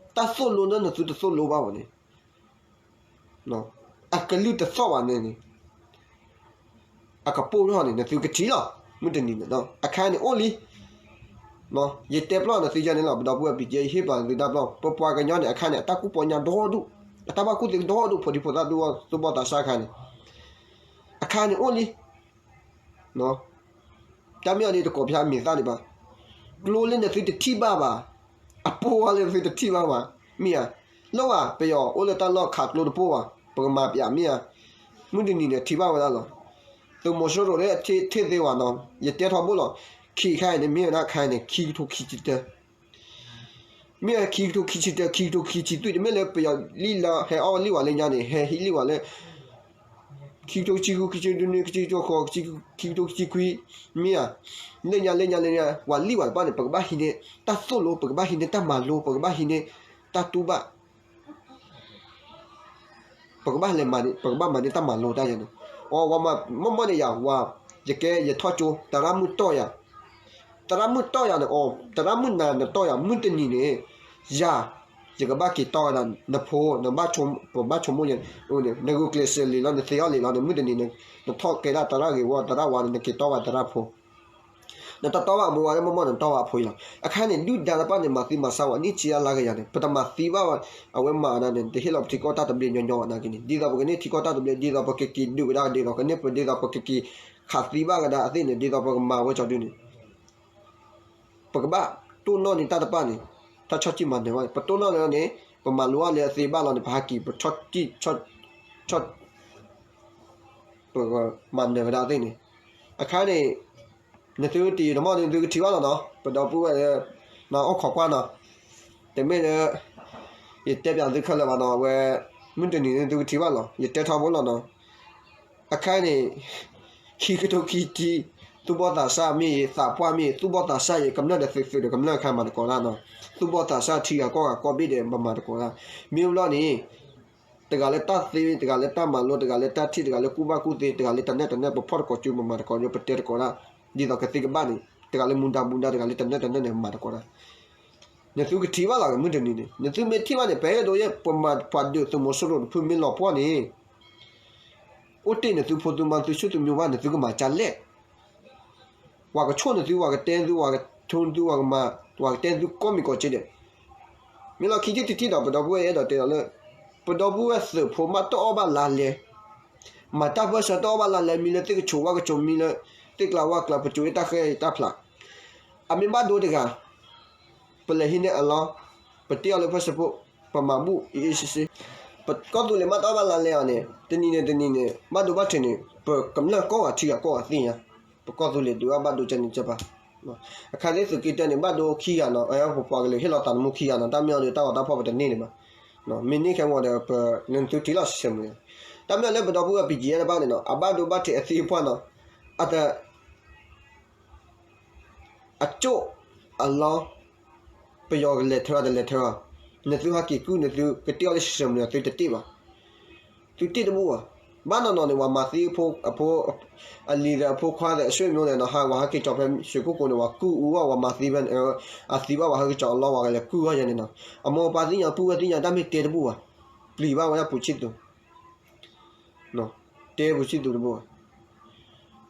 တၢ်သိၣ်လိလၢနသုတသိၣ်လိဘၣ်ဘၣ်န့ၣ် အကလုၢ်တသီၣ်ဘၣ်န့ၣ်န့ၣ် အကပိာ်ထီၣ်န့ၣ် နသုကထံၣ်လီၤ မုၢ်တနံၤန့ၣ် အခါန့ၣ်အိၣ်လံ ယတဲပျီၢ်နသုယါန့ၣ်လီၤ ပဒီပုၢ်ဝဲၢ်ပံကဲ ယဟ့ၣ်ပာ်နသုတၢ်ပျီၢ် ပပှၤကညီန့ၣ် အခါန့ၣ် အတၢ်ကူၣ်ပီညါဒီဒူၣ် အတၢ်ဘၣ်ကူၣ်သ့ဒီဒူၣ် ဖိဒံဖိသၣ်ဒူၣ် သူၣ်ဘီၣ်သးစၢ်အခါန့ၣ် အခါန့ၣ်အိၣ်လံ တၢ်မ့ၢ်အီၤဒ်တကိးဖၠါမံၤသၣ်ဒံးဘၣ် ကျိလၢနသုတထံၣ်ဘၣ်ဘၣ် အပိာ်ဝဲလၢနသုတထံၣ်ဘၣ်ဘၣ် မ့ၢ်ဧါ လၢဝဲ ပယီၤအိၣ်လၢတၢ်လီၢ်ခးကျိတပိာ်ဘၣ် ပကမၤပၠးမ့ၢ်ဧါ မုၢ်တနံၤန့ၣ်ထံၣ်ဘၣ်ဝဲဒၣ်လီၤ သုးမီၤစိရိၤလၢထံၣ်သ့ဝဲနီၤ ယတဲထီဘိလီၤ ခံခါအံၤန့ၣ် မ့ၢ်ဝဲဒၣ်ခါအံၤန့ၣ် ခံကထိခံဆံတၢ မ့ၢ်ဝဲခံကထိခံဆံတၢ ခံကထိခံဆံသွံၣ် တမ့ၢ်လၢပယီၤလံၣ်လၢ ဟဲအီၣ်လံၣ်ဝဲလၢညါန့ၣ် ဟဲဟံးလံၣ်ဝဲလၢ ခံကထိခံဆံဃု ခံဆံနွံ ခံဆံဃိး ခံကထိခံဆံခွံ မ့ၢ်ဧါ လၢညါလၢညါလၢညါ ပှၤလံၣ်ဝဲတဖၣ်န့ၣ် ပကဘၣ်ဟံးန့ၢ် တၢ်သိၣ်လိ ပကဘၣ်ဟံးန့ၢ်တၢ်မၤလိ ပကဘၣ်ဟံးန့ၢ် တၢ်တူၢ်ဘၣ် ပကဘၣ်လဲၤမၤန့ၣ် ပကဘၣ်မၤန့ၢ်တၢ်မၤလိတၢ်ယဲန့ၣ် အီ ဝဲမ့ၢ်မ့ၢ်န့ၣ်ယၤ ဝဲ ယကဲယထီၣ်ကၠိ သရၣ်မုၣ်တီၢ်ယၤ သရၣ်မုၣ်တီၢ်ယၤန့ၣ် အီ သရၣ်မုၣ်နၤနတီၢ်ယၤ မုၢ်တနံၤန့ၣ် ယၤ ယကဘၣ်က့ၤတီဝဲဒၣ်နဖိ, နဘၣ်ဆိကမိၣ်ယဲ, နဂုာ်ကျဲးစၢးလံာ်လီၤ, နသ့အီၤလံာ်လီၤန့ၣ်, မုၢ်တနံၤနထီၣ်ကဲဒၣ်သရၣ်ဂ့ၤဝီ သရၣ်ဝါန့ၣ် နက့ၤတီဝဲသရၣ်ဖိ, နတတီဘၣ်အမိၢ်ဝဲလၢ မ့ၢ်မ့ၢ်နတီဘၣ်အဖိအံၤလီၤ. အခါန့ၣ် ဒုၣ်ဒါတဖၣ်န့ၣ် မၤသံမၤဆါဝဲနံၣ်ဆံအါလါကယၤန့ၣ် ပတမၤသံဘၣ်ဝဲ, အဝဲမၤဝဲဒၣ်န့ၣ် တဟ့ၣ်လီၤပထံကီၢ်တၢ်သဘျ့ညီညီဘၣ်နာ်က့န့ၣ်, ဒ်သိးပကန့ၢ်ထံကီၢ်တၢ်သဘျ့ ဒ်သိးပကက့ၤဒုးဝဲဒၣ် ဒ်သိးကန့ၢ်ပ ဒ်သိးပကက့ၤခးသံဘၣ်ကဒါအသ့ၣ်န့ၣ်, ဒ်သိးပကမၤဝဲကၠီဒုန့ၣ် ပကဘၣ်တိၢ်နီၣ်န့ၢ်တၢ်တဖၣ်န့ၣ်, တၢ်ဆီၣ်တံၢ်မၤနၢၤဘၣ်န့ၣ် ပတိၢ်နီၣ်န့ၢ်န့ၣ်, ပမၤလိအီၤလၢအသ့ဘၣ်လီၤန့ၣ် ပဟးက့ၤ ပဆီၣ်တံၢ်, ဆီၣ်, ပမၤနၢၤဝဲဒၣ်သ့ၣ်န့ၣ်, အခါန့ၣ် နသုတယံာ်တမီၢ်န့ၣ် နသုကထံၣ်ဘၣ်လီၤနီၤ, ပဒီပုၢ်ဝဲၢ်လၢ နအိၣ်ခိးကွၢ်နီၤ, တမ့ၢ်လၢ ယတဲပၠးသုခဲလၢာ်ဘၣ်နီၤ, အဝဲ မုၢ်တနံၤန့ၣ် နသုကထံၣ်ဘၣ်လီၤ, ယတဲထီဘိလီၤနီၤ. အခါန့ၣ် ခံကထိခံဆံ, သူၣ်ဘီၣ်သးစၢ်မ့ၢ်ဂ့ၤ, သးပှၢ်မ့ၢ်ဂ့ၤ, သူၣ်ဘီၣ်သးစၢ်ဂ့ၤ, ကမျၢၢ်ဒီးသုးသုးဒီးကမျၢၢ်အခါမၤသကိးတၢ်နီၤ, သူၣ်ဘီၣ်သးစၢ်ထံဂၤကီၢ်ဂၤကီၢ်ဘ့ၣ်ဒီး ပမၤသကိးတၢ်, မ့ၢ်ဘျီန့ၣ် တဂၤလၢတၢ်သ့, တဂၤလၢတၢ်မၤလိ, တဂၤလၢတၢ်ထံၣ်, တဂၤလၢကူၣ်ဘၣ်ကူၣ်သ့, တဂၤလၢတၢ်နဲၣ်တၢ်နဲၣ်, ပဖီၣ်တကိးစု ပမၤသကိးညိ ပတဲသကိးတၢ်, ဒ်သိးကသ့ကဘၣ်န့ၣ် တဂၤလၢမူဒါမူဒါ, တဂၤလၢတၢ်နဲၣ်တၢ်နဲၣ်န့ၣ် မၤသကိးတၢ်. နသုကထံၣ်ဘၣ်လီၤ မုၢ်တနံၤန့ၣ်, နသုမ့ၢ်ထံၣ်ဘၣ်န့ၣ် ပအဲၣ်ဒိးယဲၢ် ပမၤပှၤဒုးသုးမီၤစိရိၤတဖုမ့ၢ်လီၤပှီၢ်န့ၣ် အိၣ်တ့ၢ်နသုဖိသုမါသုဆူၣ်သုမံၤဘၣ် နသုကမၤဒ်လဲၣ်. ပှၤကဆိၣ်နသု, ပှၤကတဲသု, ပှၤကထိနသု, ပှၤကမၤ, ပှၤကတဲသုကိးမံၤကိးက့ဒဲး. မ့ၢ်လီၤခံထံၣ်တထံၣ်ဒီး ပဒီပုၢ်ဝဲၢ်အဲၣ်ဒိးတဲဒီးလၢ ပဒီပုၢ်ဝဲၢ်သုးဖိမးတအီၣ်ဘၣ်လါလဲ, မၤတၢ်ပၢၢ်ဆၢတအီၣ်ဘၣ်လါလဲ, မံလၢသ့ၣ်ကဆိးဝၣ်ကဆိး, မံလၢသ့ၣ်ကျါဝၣ်ကျါ, ပစိၤအ့ၣ်တၢ်ဃဲအံၤတၢ်ဖျး, အမ့ၢ်ဘၣ်ဒိတဂၤ ပလဲၤဟံးန့ၢ်အလီၢ်, ပတ့အီၤလၢ passport, ပမၤဘူၣ်အ့ၣ်အ့ၣ်စ့စ့. ပကီၢ်သူလ့ၤမးတအီၣ်ဘၣ်လါလဲအီၤန့ၣ် တနံၤန့ၣ်တနံၤန့ၣ် ဘၣ်ဒိဘၣ်ထံးန့ၣ် ပကမျၢၢ်ကိးဂၤထံဂၤကိးဂၤသ့ၣ်ညါ, ပကီၢ်သူလ့ၤဒုးဘၣ်ဒိကဲန့ၣ်ကဲပၤ. အခါသ့ၣ်သုးက့တၢန့ၣ် ဘၣ်ဒိခံဂၤနီၤ, ပပှၤကလုာ်ဟ့ၣ်လီၤသးသမူခံဂၤနီၤ, တၢ်မ့ၢ်အီၤဒီးတၢ်ဂီၤတၢ်ဖီၣ်ပတန့ၢ်ဒံးဘၣ်. မ့ၢ်န့ၢ်ခဲမီၤဒီး ပလၢနသုထံၣ်လီၤစဲးမုာ်, တၢ်မ့ၢ်အီၤလၢပဒီပုၢ်ဝဲၢ် ပံကံအဲၣ်တဖၣ်န့ၣ်နီၤ, အဘၣ်ဒိဘၣ်ထံးအသ့အပှၢ်နီၤ, အတ အကၠိၣ်အလီၢ်, ပယီၤကလဲၤထၢအီၤတလဲၤထၢအီၤ, နသုဟဲက့ၤကုၢ် နသုကတ့အီၤလၢစဲးမုာ် သုတတ့ၢ်ဘၣ်, သုတ့ၢ်တဘူၣ်ဘၣ်. ဘၣ်နီၢ်နီၢ်န့ၣ် ပှၤမၤသံအဖိ, အဖိ, အလံၤဒီးအဖိခွါဒီးအဆွေမျိုးန့ၣ်နီၤ, ဟးဝဲဟဲက့ၤကၠီၤဖဲရွှေကုက္ကိုန့ၣ် ပှၤကုၢ်အူအီၣ် ပှၤမၤသံဖဲန့ၣ်, အသံဘၣ်ပှၤဟဲက့ၤကၠီၤအလီၢ် ပှၤကလဲၤကုၢ်အီၣ်ယဲန့ၣ်နီၤ, အမိၢ်အပၢ်သ့ၣ်ညါ ပုၢ်ဝဲၢ်သ့ၣ်ညါ တၢ်မ့ၢ်တဲတဘူၣ်ဘၣ်, ပျံၤဘၣ်ဝဲဒၣ်ပူၤဆံၣ်သူ တဲပူၤဆံၣ်သူတဘူၣ်ဘၣ်.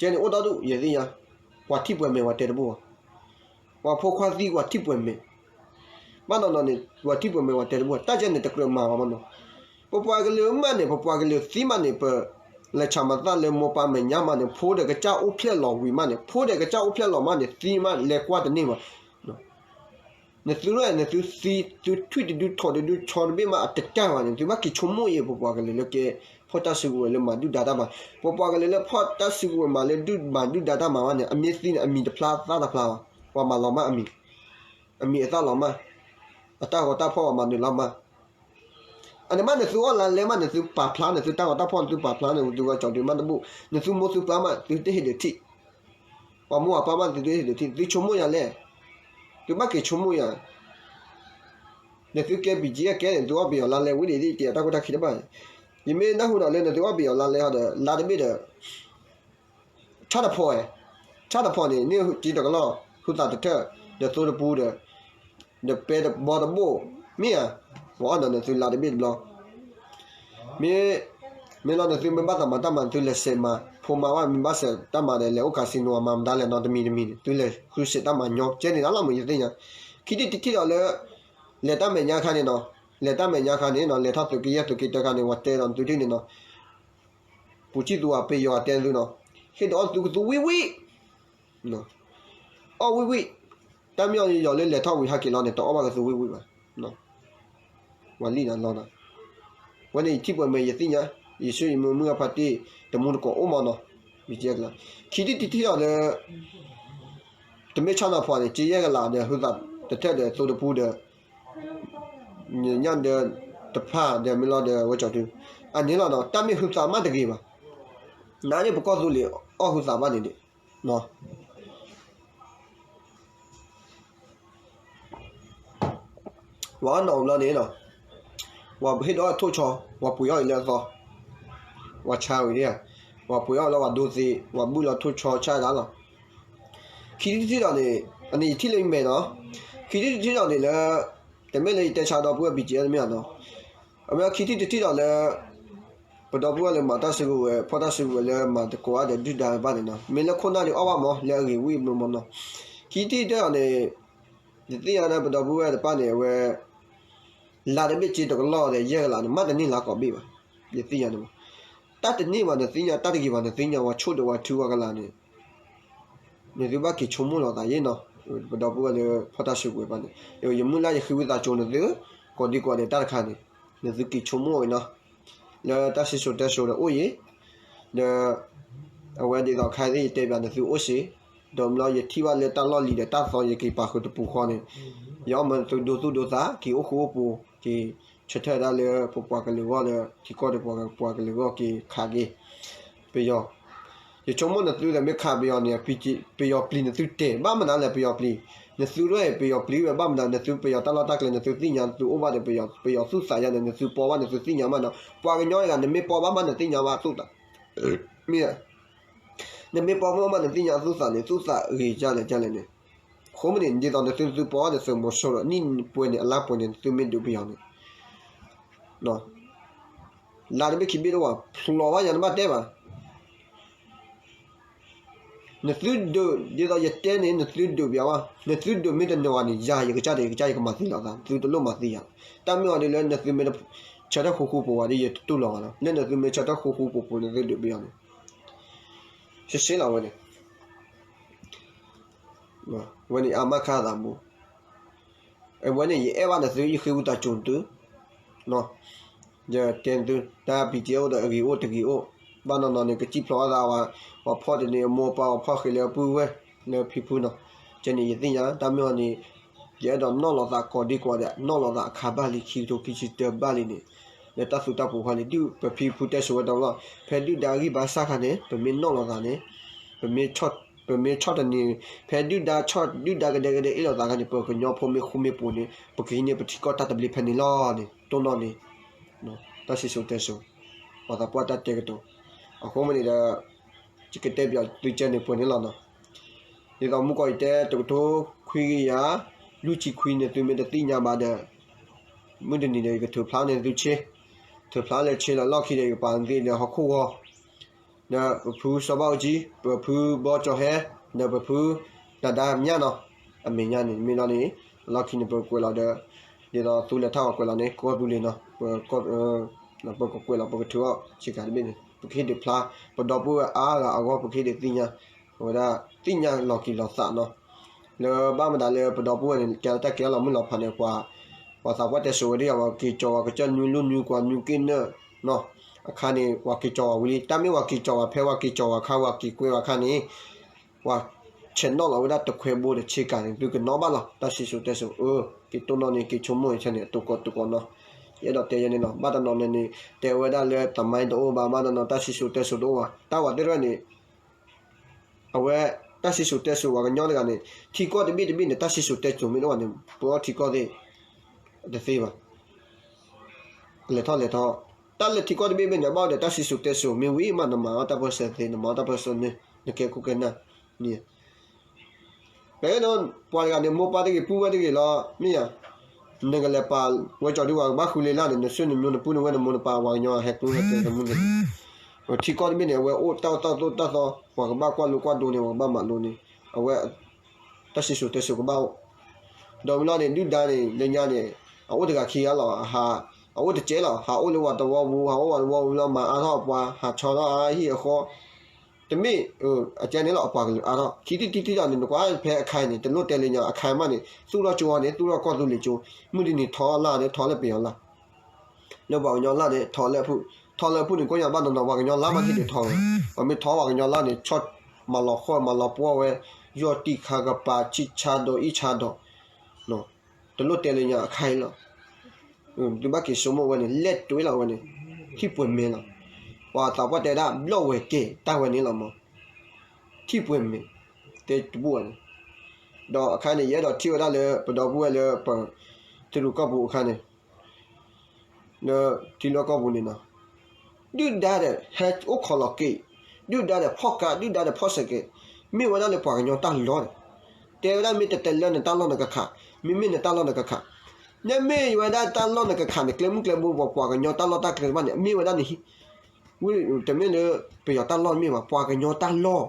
ကဲန့ၣ်အိၣ်ဒီဒူၣ် ယသ့ၣ်ညါ, ပှၤထံၣ်ပှဲၤမဲာ် ပှၤတဲတဘူၣ်ဘၣ်, ပှၤဖိခွါသံ ပှၤထံၣ်ပှဲၤမဲာ်, ဘၣ်နီၢ်နီၢ်န့ၣ် ပှၤထံၣ်ပှဲၤမဲာ် ပှၤတဲတဘူၣ်ဘၣ်, တၢ်ကဲန့ၣ်တကြၢးမၤဘၣ်မနီၤ. ပပှၤကလုာ်မးန့ၣ် ပပှၤကလုာ်သံမးန့ၣ် ပလဲၤဆၣ်မၤသၣ်လၢမိၢ်ပၢ်မဲာ်ညါမးန့ၣ် ဖိဒီးကစၢ်အိၣ်ဖျဲၣ်လီၤဝံၤမးန့ၣ်, ဖိဒီးကစၢ်အိၣ်ဖျဲၣ်လီၤမးန့ၣ် သံမးလဲၤကွၢ်တန့ၢ်ဘၣ်. နသုလၢ နသုသံ သုထွံၣ်တဒု ဆီတဘ့ၣ်မး အတကၢ်ဘၣ်န့ၣ် သုဘၣ်က့ၤဆိကမိၣ်အံၤ ပပှၤကလုာ်လၢကဲ ဖီၣ်တၢ်စုကဝဲၤလၢမၤဒုၣ်ဒါတၢ်မၤ, ပပှၤကလုာ်လၢဖီၣ်တၢ်စုကဝဲၤမၤလၢဒုၣ်မၤဒုၣ်ဒါတၢ်မၤဘၣ်န့ၣ် အမ့ၢ်သံန့ၣ် အမံၤတဖျါသၣ်တဖျါဘၣ်, ပှၤမၤလီၤမၢ်အမံၤ, အမံၤအသၣ်လီၤမၢ်, အတၢ်ဂီၤတၢ်ဖီၣ်ပှၤမၤနုာ်လီၤမၢ်. အန့ၣ်မး နသုအီၣ်လါလဲမး နသုပာ်ဖျါ နသုတၢ်ဂီၤတၢ်ဖီၣ် နသုပာ်ဖျါန့ၣ် သုဝဲကၠီၤဒုးမးတဘူၣ်, နသုမိၢ်သုပၢ်မး သုတဟ့ၣ်ဒုးထံၣ်, ပှၤမိၢ်ပၢ်မး သုတဟ့ၣ်ဒုးထံၣ်, သုဆိကမိၣ်ယၤလဲၣ်, သုဘၣ်က့ၤဆိကမိၣ်ယၤ နသုကဲပံၤကံကဲန့ၣ် နသုအီၣ်ပယီၤလါလဲဝံၤဒ်အံၤ တ့အတၢ်ခိၣ်တၢ်ခံတဘၣ်, ယမ့ၢ်နၢ်ဟူဒီးလၢနသုအီၣ်ပယီၤလါလဲဟီဒီး လါတဘ့ၣ်ဒီး ဆၣ်တဖီ, ဆၣ်တဖီန့ၣ် န့ၢ်က့ၤတကလီၢ် ဟုသးတထၢၣ် ဒီးသိတပူဒီး ဒီးပဲတဘီတဘိၣ် မ့ၢ်ဧါ, ပှၤအီၣ်ဒီးနသုလါတဘ့ၣ်တဘျီ မ့ၢ်, မ့ၢ်လီၤနသုမ့ၢ်ဘၣ်သးမၤတၢ်မၤ နသုလဲၤစဲးမၤ ဖိမၤဘၣ်မ့ၢ်ဘၣ်စဲးတၢ်မၤဒီး လဲၤအိၣ် casino မၤမတၤလဲၣ်နီတမံၤတမံၤန့ၣ် သုလဲၤဃုစဲးတၢ်မၤညီ ကဲန့ၣ်လီၤမ့ၢ်ယသ့ၣ်ညါ, ခံထံၣ်တထံၣ်ဒီးလၢ လဲၤတၢ်မဲာ်ညါခါန့ၣ်နီၤ လဲၤတၢ်မဲာ်ညါခါန့ၣ်နီၤ လဲၤထီၣ်သုးကယဲၢ်သုးက့တၢခါန့ၣ် ပှၤတဲဒီးနသုထံၣ်န့ၣ်နီၤ ပူၤစံၣ်သူၤပယီၤတဲနသုနီၤ ဟ့ၣ်ဒီးအီၣ်သုကသူဝံၣ်ဝံၣ် အီၣ်ဝံၣ်ဝံၣ်, တၢ်မ့ၢ်အီၤယီၤလၢလဲၤထီၣ်ဝံၤဟဲက့ၤလီၤန့ၣ် တအီၣ်ဘၣ်ကသူဝံၣ်ဝံၣ်ဘၣ်, ဝဲလံနီၤလီၤနီၤ, ဝဲန့ၣ်ယထံၣ်ပှဲၤမဲာ်ယသ့ၣ်ညါ, ယဆူယမုၢ်မုၢ်အဖါတံၢ် တမူတကိးအိၣ်မးနီၤ, ခံထံၣ်တထံၣ်ဒီးလၢ တမ့ၢ်ဆၣ်နီၤဖှိၣ်န့ၣ် ကယဲၢ်ကလးဒီး ဟုသးတထၢၣ်ဒီးသိတပူဒီး ညၣ်ဒီးတဖၣ်ဒီးမ့ၢ်လီၤဒီးဝဲကၠီၤတု, အန့ၣ်လီၤနီၤ တၢ်မ့ၢ်ဟုသးမးတဂ့ၤဘၣ်, နၤန့ၣ်ပကီၢ်သူလ့ၤအီၣ်ဟုသးဘၣ်န့ၣ်ဒံး, ပှၤအီၣ်နီၢ်ဘျီန့ၣ်နီၤ, ပှၤဟ့ၣ်ဒီးအီၣ်ထိၣ်ဆီ, ပှၤပှ့ၤအီၣ်အံၤလၢအသီ, ပှၤဆါဝံၤဒၣ်, ပှၤပှ့ၤအီၣ်လၢပှၤဒိသ့, ပှၤဘုၣ်လီၤထိၣ်ဆီဆါဒၣ်လီၤ, ခံထံၣ်တထံၣ်ဒီးန့ၣ်, အန့ၣ်ယထံၣ်လၢယမဲာ်နီၤ, ခံထံၣ်တထံၣ်ဒီးန့ၣ်လၢ တမ့ၢ်လၢယတဲဆါဒီပုၢ်ဝဲၢ် ဘံၣ်ကၠံအၢ တမ့ၢ်အနီၤ, အမ့ၢ်ခံထံၣ်တထံၣ်ဒီးလၢ ပဒီပုၢ်ဝဲၢ်လၢမၤတၢ်စုကဝဲၤ ဖီၣ်တၢ်စုကဝဲၤလၢမၤသကိးအါဒီးဒုၣ်ဒါဘၣ်န့ၣ်နီၤ, မ့ၢ်လၢခိၣ်နၢ်ဒုးအီၣ်ဘၣ်မး လၢအဂ့ၤဝံၣ်မးနီၤ, ခံထံၣ်တထံၣ်ဒီးန့ၣ် ယသ့ၣ်ညါလၢပဒီပုၢ်ဝဲၢ်တဖၣ်န့ၣ် အဝဲ လါတဘ့ၣ်က့တကလီၢ်ဒီး ယဲၢ်ကလးန့ၣ် မ့ၢ်တန့ၢ်လါကိးဘ့ၣ်ဘၣ်, ယသ့ၣ်ညါန့ၣ်မး, တၢ်တန့ၢ်ဘၣ်နသ့ၣ်ညါ တၢ်တဂ့ၤဘၣ်နသ့ၣ်ညါ ပှၤဆိၣ်ဒီးပှၤထုပှၤကလၤန့ၣ် နသုဘၣ်က့ၤဆိကမိၣ်လီၤသးယဲနီၤ, ပဒီပုၢ်ဝဲၢ်လၢဖီၣ်တၢ်စုကဝဲၤဘၣ်န့ၣ် ယမုၢ်လၢ်ယဃ့ဝံသးစူၤနသု ကိးဒံကိးဒဲးတၢ်တခါန့ၣ် နသုက့ၤဆိကမိၣ်အီၤနီၤ, လၢတၢ်စံၣ်စိၤတဲစိၤဒီးအိၣ်အံၤ, ဒီး အဝဲဒ်သိးခါသ့ၣ်ယတဲဘၣ်နသုအိၣ်စ့ၢ်, ဒီးမ့ၢ်လီၤယထံၣ်ဘၣ်လၢတၢ်လီၢ်လံၤဒီးတၢ်သီယက့ၤပာ်ဃုာ်တပူၤဃီန့ၣ်, ယအီၣ်မၢနသုဒိသူၣ်ဒိသး က့ၤအိၣ်ဃူအိၣ်ဖိး က့ၤဆၢထၢၣ်ဒၣ်လၢပပှၤကလုာ်အဂီၢ်လၢ ထံကီၢ်ဒီးပှၤကလုာ်အဂီၢ်က့ၤခးက့ၤ ပယီၤ, ယဆိကမိၣ်နသုဒီးမ့ၢ်ခးပယီၤန့ၣ် ပယီၤပျံၤနသုတဲာ် ဘၣ်မနုၤလဲၣ် ပယီၤပျံၤ, နသုဒၣ်အံၤ ပယီၤပျံၤဝဲ ဘၣ်မနုၤ နသုပယီၤတၢ်လီၢ်တၢ်ကျဲ နသုသ့ၣ်ညါ နသုအိၣ်ဘၣ်ဒီးပယီၤ ပယီၤသူၣ်သးယါန့ၣ် နသုပီဘၣ် နသုသ့ၣ်ညါဘၣ်နီၤ, ပှၤကညီတဂၤ နမ့ၢ်ပီဘၣ်မး နသ့ၣ်ညါဘၣ်သူၣ်သး, မ့ၢ် နမ့ၢ်ပီဘၣ်မး နသ့ၣ်ညါသူၣ်သးန့ၣ် သူၣ်သးဂ့ၤဒ်လဲၣ်ဒ်လဲၣ်န့ၣ်, အဃိမ့ၢ်န့ၣ် ဒ်သိးနသု နသုပီဘၣ်ဒီးသုးမီၤစိရိၤ နံၣ်ပှဲၤန့ၣ် အလါပှဲၤန့ၣ် နသုမ့ၢ်ဒုးပယီၤန့ၣ် လါတဘ့ၣ်ခံဘ့ၣ်တအိၣ်ဘၣ် ဖျိးဘၣ်ယၤ နဘၣ်တဲဘၣ်, နသုဒုး ဒ်သိးယတဲန့ၣ် နသုဒုးပယီၤဘၣ် နသုဒုးမ့ၢ်တနီၤဘၣ်န့ၣ် ယၤယကစၢ်ဒီး ယကစၢ်ယကမၤသံလီၤသး နသုတလိၣ်မၤသံယၤ, တၢ်မ့ၢ်အီၤဒ်လၢနသုမ့ၢ်ဆၢထၢၣ်ဃူဃူဖိးဖိးဒီး ယတတူၢ်လိာ်ဘၣ်လီၤ လၢနသုမ့ၢ်ဆၢထၢၣ်ဃူဃူဖိးဖိး နသုဒုးပယီၤန့ၣ် ရှဲရှဲလီၤဝဲန့ၣ် ဝဲန့ၣ်အါမးခါသးဘိ, အဝဲန့ၣ် ယအဲၣ်ဘၣ်နသု ယဃ့ဝံသးစူၤနသု, ယတဲနသု တၢ် ပံၤတ့အိၣ်ဒီးအဂ့ၤအိၣ်တဂ့ၤအိၣ်, ဘၣ်နီၢ်နီၢ်န့ၣ် ကစံၣ်ဖျိးအသးဝဲ, ပှၤဖီၣ်တန့ၢ်အမိၢ်ပၢ် ပှၤဖီၣ်ဃ့လၢအပုၢ်ဝဲၢ်လၢဖံဖုနီၤ, ကဲန့ၣ် ယသ့ၣ်ညါ တၢ်မ့ၢ်အီၤန့ၣ် ယအဲၣ်ဒိးနီၣ်လီၤသးကိးဒံကိးဒဲး နီၣ်လီၤသးအခါဘၣ်လံ ခံကထိခံဆံတၢဘၣ်လံန့ၣ်, လၢတၢ်သူတၢ်ပူၤခီန့ၣ် ဒုးပဖံဖုတဲစိၤဝဲတဘျီ, ဖဲဒုၣ်ဒါဂံၢ်ဘါစၢ်ခါန့ၣ် ပမ့ၢ်နီၣ်လီၤသးန့ၣ် ပမ့ၢ်ဆီၣ်တနံၤ ဖဲဒုၣ်ဒါဆီၣ် ဒုၣ်ဒါကဒဲကဒဲအ့ၣ်လိာ်သးခါန့ၣ် ပကညီဖိမ့ၢ်ဃူမ့ၢ်ဖိးန့ၣ် ပကဟံးန့ၢ်ပထံကီၢ်တၢ်သဘျ့ဖဲန့ၣ်လီၤန့ၣ် တိၢ်နီၣ်န့ၣ် တၢ်စံၣ်စိၤတဲစိၤ ပှၤသးပှၢ်တၢ်တဲကတိၤ, အဃိမ့ၢ်န့ၣ်ဒီး ယကတဲပၠးသုကဲန့ၣ်ပှဲၤန့ၣ်လီၤနီၤ, ဒ်သိးမုၢ်ကီၢ်ယတဲ တကထိခွံကယၤ လွံၢ်ဆံခွံနသုမ့ၢ်တသ့ၣ်ညါဘၣ်ဒီး မုၢ်တနံၤဒီး ယကထုးဖျါန့ၢ်သုဆ့, ထုးဖျါလၢဆ့လီၤလီၢ်ခံဒီး ယကပာ်နသ့လၢဟီၣ်ခိၣ်ဂီၤ ဒီးပဖုစီၤဘၣ်အူကၠံ, ပဖုဘီကၠီၤဟဲ, ဒီးပဖုနဒါမၠၣ်နီၤ, အမဲာ်ညါန့ၣ် မ့ၢ်လီၤန့ၣ် လီၢ်ခံန့ၣ် ပကကွဲးလီၤဒီး ဒ်သိးသူလဲၤထီၣ်ပှၤကွဲးလီၤန့ၣ် ကိးသူလ့ၤနီၤ, ပကကွဲးလီၤ ပကထုးအီၣ်ဆ့ကၤတဘ့ၣ်န့ၣ် ပကဟ့ၣ်ဒုးဖျါ ပဒီပုၢ်ဝဲၢ်အါဂၤအဂီၢ် ပကဟ့ၣ်ဒုးသ့ၣ်ညါ, အဝဲဒၣ်သ့ၣ်ညါလီၤက့ၤလီၤသးနီၤ, လၢဘၣ်မတၤလၢပဒီပုၢ်ဝဲၢ်န့ၣ် ကဲလီၤတၢ်ကဲလီၤမုၢ်လီၤဖးန့ၣ် ပှၤသးပှၢ်တဲစိၤဝဲဒၣ် ပှၤက့ၤကၠီၤဝဲကစၢၢ်နွံလူၢ်နွံကွၢ်နွံက့ၢ်နၢၣ်နီၤ, အခါန့ၣ် ပှၤက့ၤကၠီၤဝဲဝံၤလံ တၢ်မ့ၢ်ပှၤက့ၤကၠီၤဝဲဖဲပှၤက့ၤကၠီၤဝဲခါ ပှၤက့ၤကွဲဝဲခါန့ၣ် ပှၤဆဲးနီၣ်လီၤဝဲဒၣ်တခွဲဘိဒီးဆ့ကၤန့ၣ် သုကနီၣ်ဘၣ်လီၤ တၢ်စံၣ်စိၤတဲစိၤ, အၢ က့ၤတိၢ်နီၣ်န့ၣ် က့ၤဆိကမိၣ်အံၤန့ၣ် အတိၢ်ကီးတိၢ်ကီးနီၤ, ယအဲၣ်ဒိးတဲယဲန့ၣ်လီၤ, ဘၣ်တနီၤန့ၣ်န့ၣ် တဲဝဲဒၣ်လၢသမိုင်းတအိၣ်ဘၣ် ဘၣ်တနီၤတၢ်စံၣ်စိၤတဲစိၤတအိၣ်ဘၣ်, တၢ်ဝဲသ့ၣ်တဖၣ်န့ၣ် အဝဲ တၢ်စံၣ်စိၤတဲစိၤပှၤကညီတဂၤန့ၣ် ထံကီၢ်တဘ့ၣ်တဘ့ၣ်န့ၣ် တၢ်စံၣ်စိၤတဲစိၤမ့ၢ်တအိၣ်ဘၣ်န့ၣ် ပအီၣ်ထံကီၢ်သ့ၣ် တသ့ဘၣ် လဲၤထီၣ်လဲၤထီၣ်, တၢ်လၢထံကီၢ်တဘ့ၣ်ဘ့ၣ်န့ၣ် ဘၣ်ဒီးတၢ်စံၣ်စိၤတဲစိၤမ့ၢ်ဝံၤမး နမၤအီၣ်တၢ်ပၢၢ်ဆၢသ့ နမၤအီၣ်တၢ်ပၢၢ်ဆၢန့ၣ် နကဲခိၣ်ကဲနၢ်န့ၣ်, ပအဲၣ်ဒိးပှၤတဂၤန့ၣ် မိၢ်ပၢ်တဂ့ၤ ပုၢ်ဝဲၢ်တဂ့ၤလီၤ မ့ၢ်ဧါ, နကလဲၤပာ်ဝဲကၠီၤဒုးဝဲကဘၣ်ဃုလ့ၤလၢ်န့ၣ် နဆွေနမျိုး နပုၢ်နဝဲၢ် နမိၢ်နပၢ် ပှၤကညီဟဲကျိဟဲကျဲတမုၢ်န့ၣ်, ထံကီၢ်တဘ့ၣ်န့ၣ် အဝဲအိၣ်တၢ်အိၣ်တၢ်သိၣ်တၢ်သီ ပှၤကဘၣ်ကွၢ်လိကွၢ်ဒိးန့ၣ် ပှၤကဘၣ်မၤလိန့ၣ်, အဝဲ တၢ်စံၣ်စိၤတဲစိၤကဘၣ်အိၣ်, ဒီးမ့ၢ်လီၤန့ၣ် ဒုၣ်ဒါန့ၣ် လၢညါန့ၣ် အအိၣ်တဂၤခံဂၤလီၤ, အအိၣ်တကဲလီၤ, ဟးအိၣ်လၢဝၤတဝီပူၤ ဟးအိၣ်ဝၤတဝီပူၤလီၤ မၤအါထီၣ်အပှၤ ဟးဆီထီၣ်အဟံၣ်အဃီ, တမ့ၢ် အကဲန့ၣ်လီၤ အပှၤကလုာ်အါထီၣ် ခံထံၣ်တထံၣ်ဒီးန့ၣ် နကွၢ်ဖဲအခါန့ၣ် တလိၣ်တဲလၢညါ အခါမးန့ၣ် သူၣ်ထီၣ်ကၠိန့ၣ် သူၣ်ထီၣ်ကီၢ်သူလ့ၤကၠိ, မုၢ်တနံၤထီလၢ်န့ၣ် ထီလၢပယီၤလၢ် လၢပှၤကညီလၢ်န့ၣ် ထီလၢအဖုၣ်, ထီလၢအဖုၣ်န့ၣ် ကိးညါဘၣ်နီၢ်နီၢ် ပှၤကညီလၢ်မးဟ့ၣ်ဒုးထီဝဲ, ပှၤမ့ၢ်ထီပှၤကညီလၢ်န့ၣ် ဆီၣ်မၤလီၤဃီၣ်မၤလီၤပှီၢ်ဝဲ, ယီၢ်တံၢ်ခါကပၤ ဆံၣ်ဆါဒီးအံၣ်ဆါဒီး, တလိၣ်တဲလၢညါအခါအံၤလီၤ. သုဘၣ်က့ၤဆိကမိၣ်ဝဲန့ၣ် လဲၣ်တွ့လီၤဝဲန့ၣ်, ထံၣ်ပှဲၤမဲာ်လီၤ. ပှၤသးပှၢ်တဲဒၣ် ဘျီၣ်ဝဲၤကဲၤတၢ်ဝဲန့ၣ်လီၤမး, ထံၣ်ပှဲၤမဲာ်, တဲတဘူၣ်ဘၣ်န့ၣ်, ဒီးအခါန့ၣ် ယအဲၣ်ဒိးထံၣ်ဝဲဒၣ်လၢ ပဒီပုၢ်ဝဲၢ်လၢပ ထံရူၢ်ကီၢ်ပူၤအခါန့ၣ် လၢထံလီၢ်ကီၢ်ပူၤန့ၣ်နီၤ, ဒုၣ်ဒါဒီး ဟဲအိၣ်ခိးလီၤက့ၤ, ဒုၣ်ဒါဒီးဖီၣ်ကါ, ဒုၣ်ဒါဒီးဖီၣ်စဲးကဲး, မ့ၢ်ဝဲဒၣ်လၢပှၤကညီတၢ်လီၢ်န့ၣ်, တဲဝဲဒၣ်မ့ၢ်တတဲလၢနတၢ်လီၢ်နကခး, မ့မ့ၢ်နတၢ်လီၢ်နကခး, နမ့ၢ်ဝဲဒၣ်တၢ်လီၢ်နကခးန့ၣ် ကျဲမုၢ်ကျဲဘိ ပှၤကညီတၢ်လီၢ်တၢ်ကျဲတဖၣ်န့ၣ် အမ့ၢ်ဝဲဒၣ်န့ၣ် ဝံၤတမ့ၢ်လၢ ပယီၤတၢ်လီၢ်မ့ၢ်ဘၣ် ပှၤကညီတၢ်လီၢ်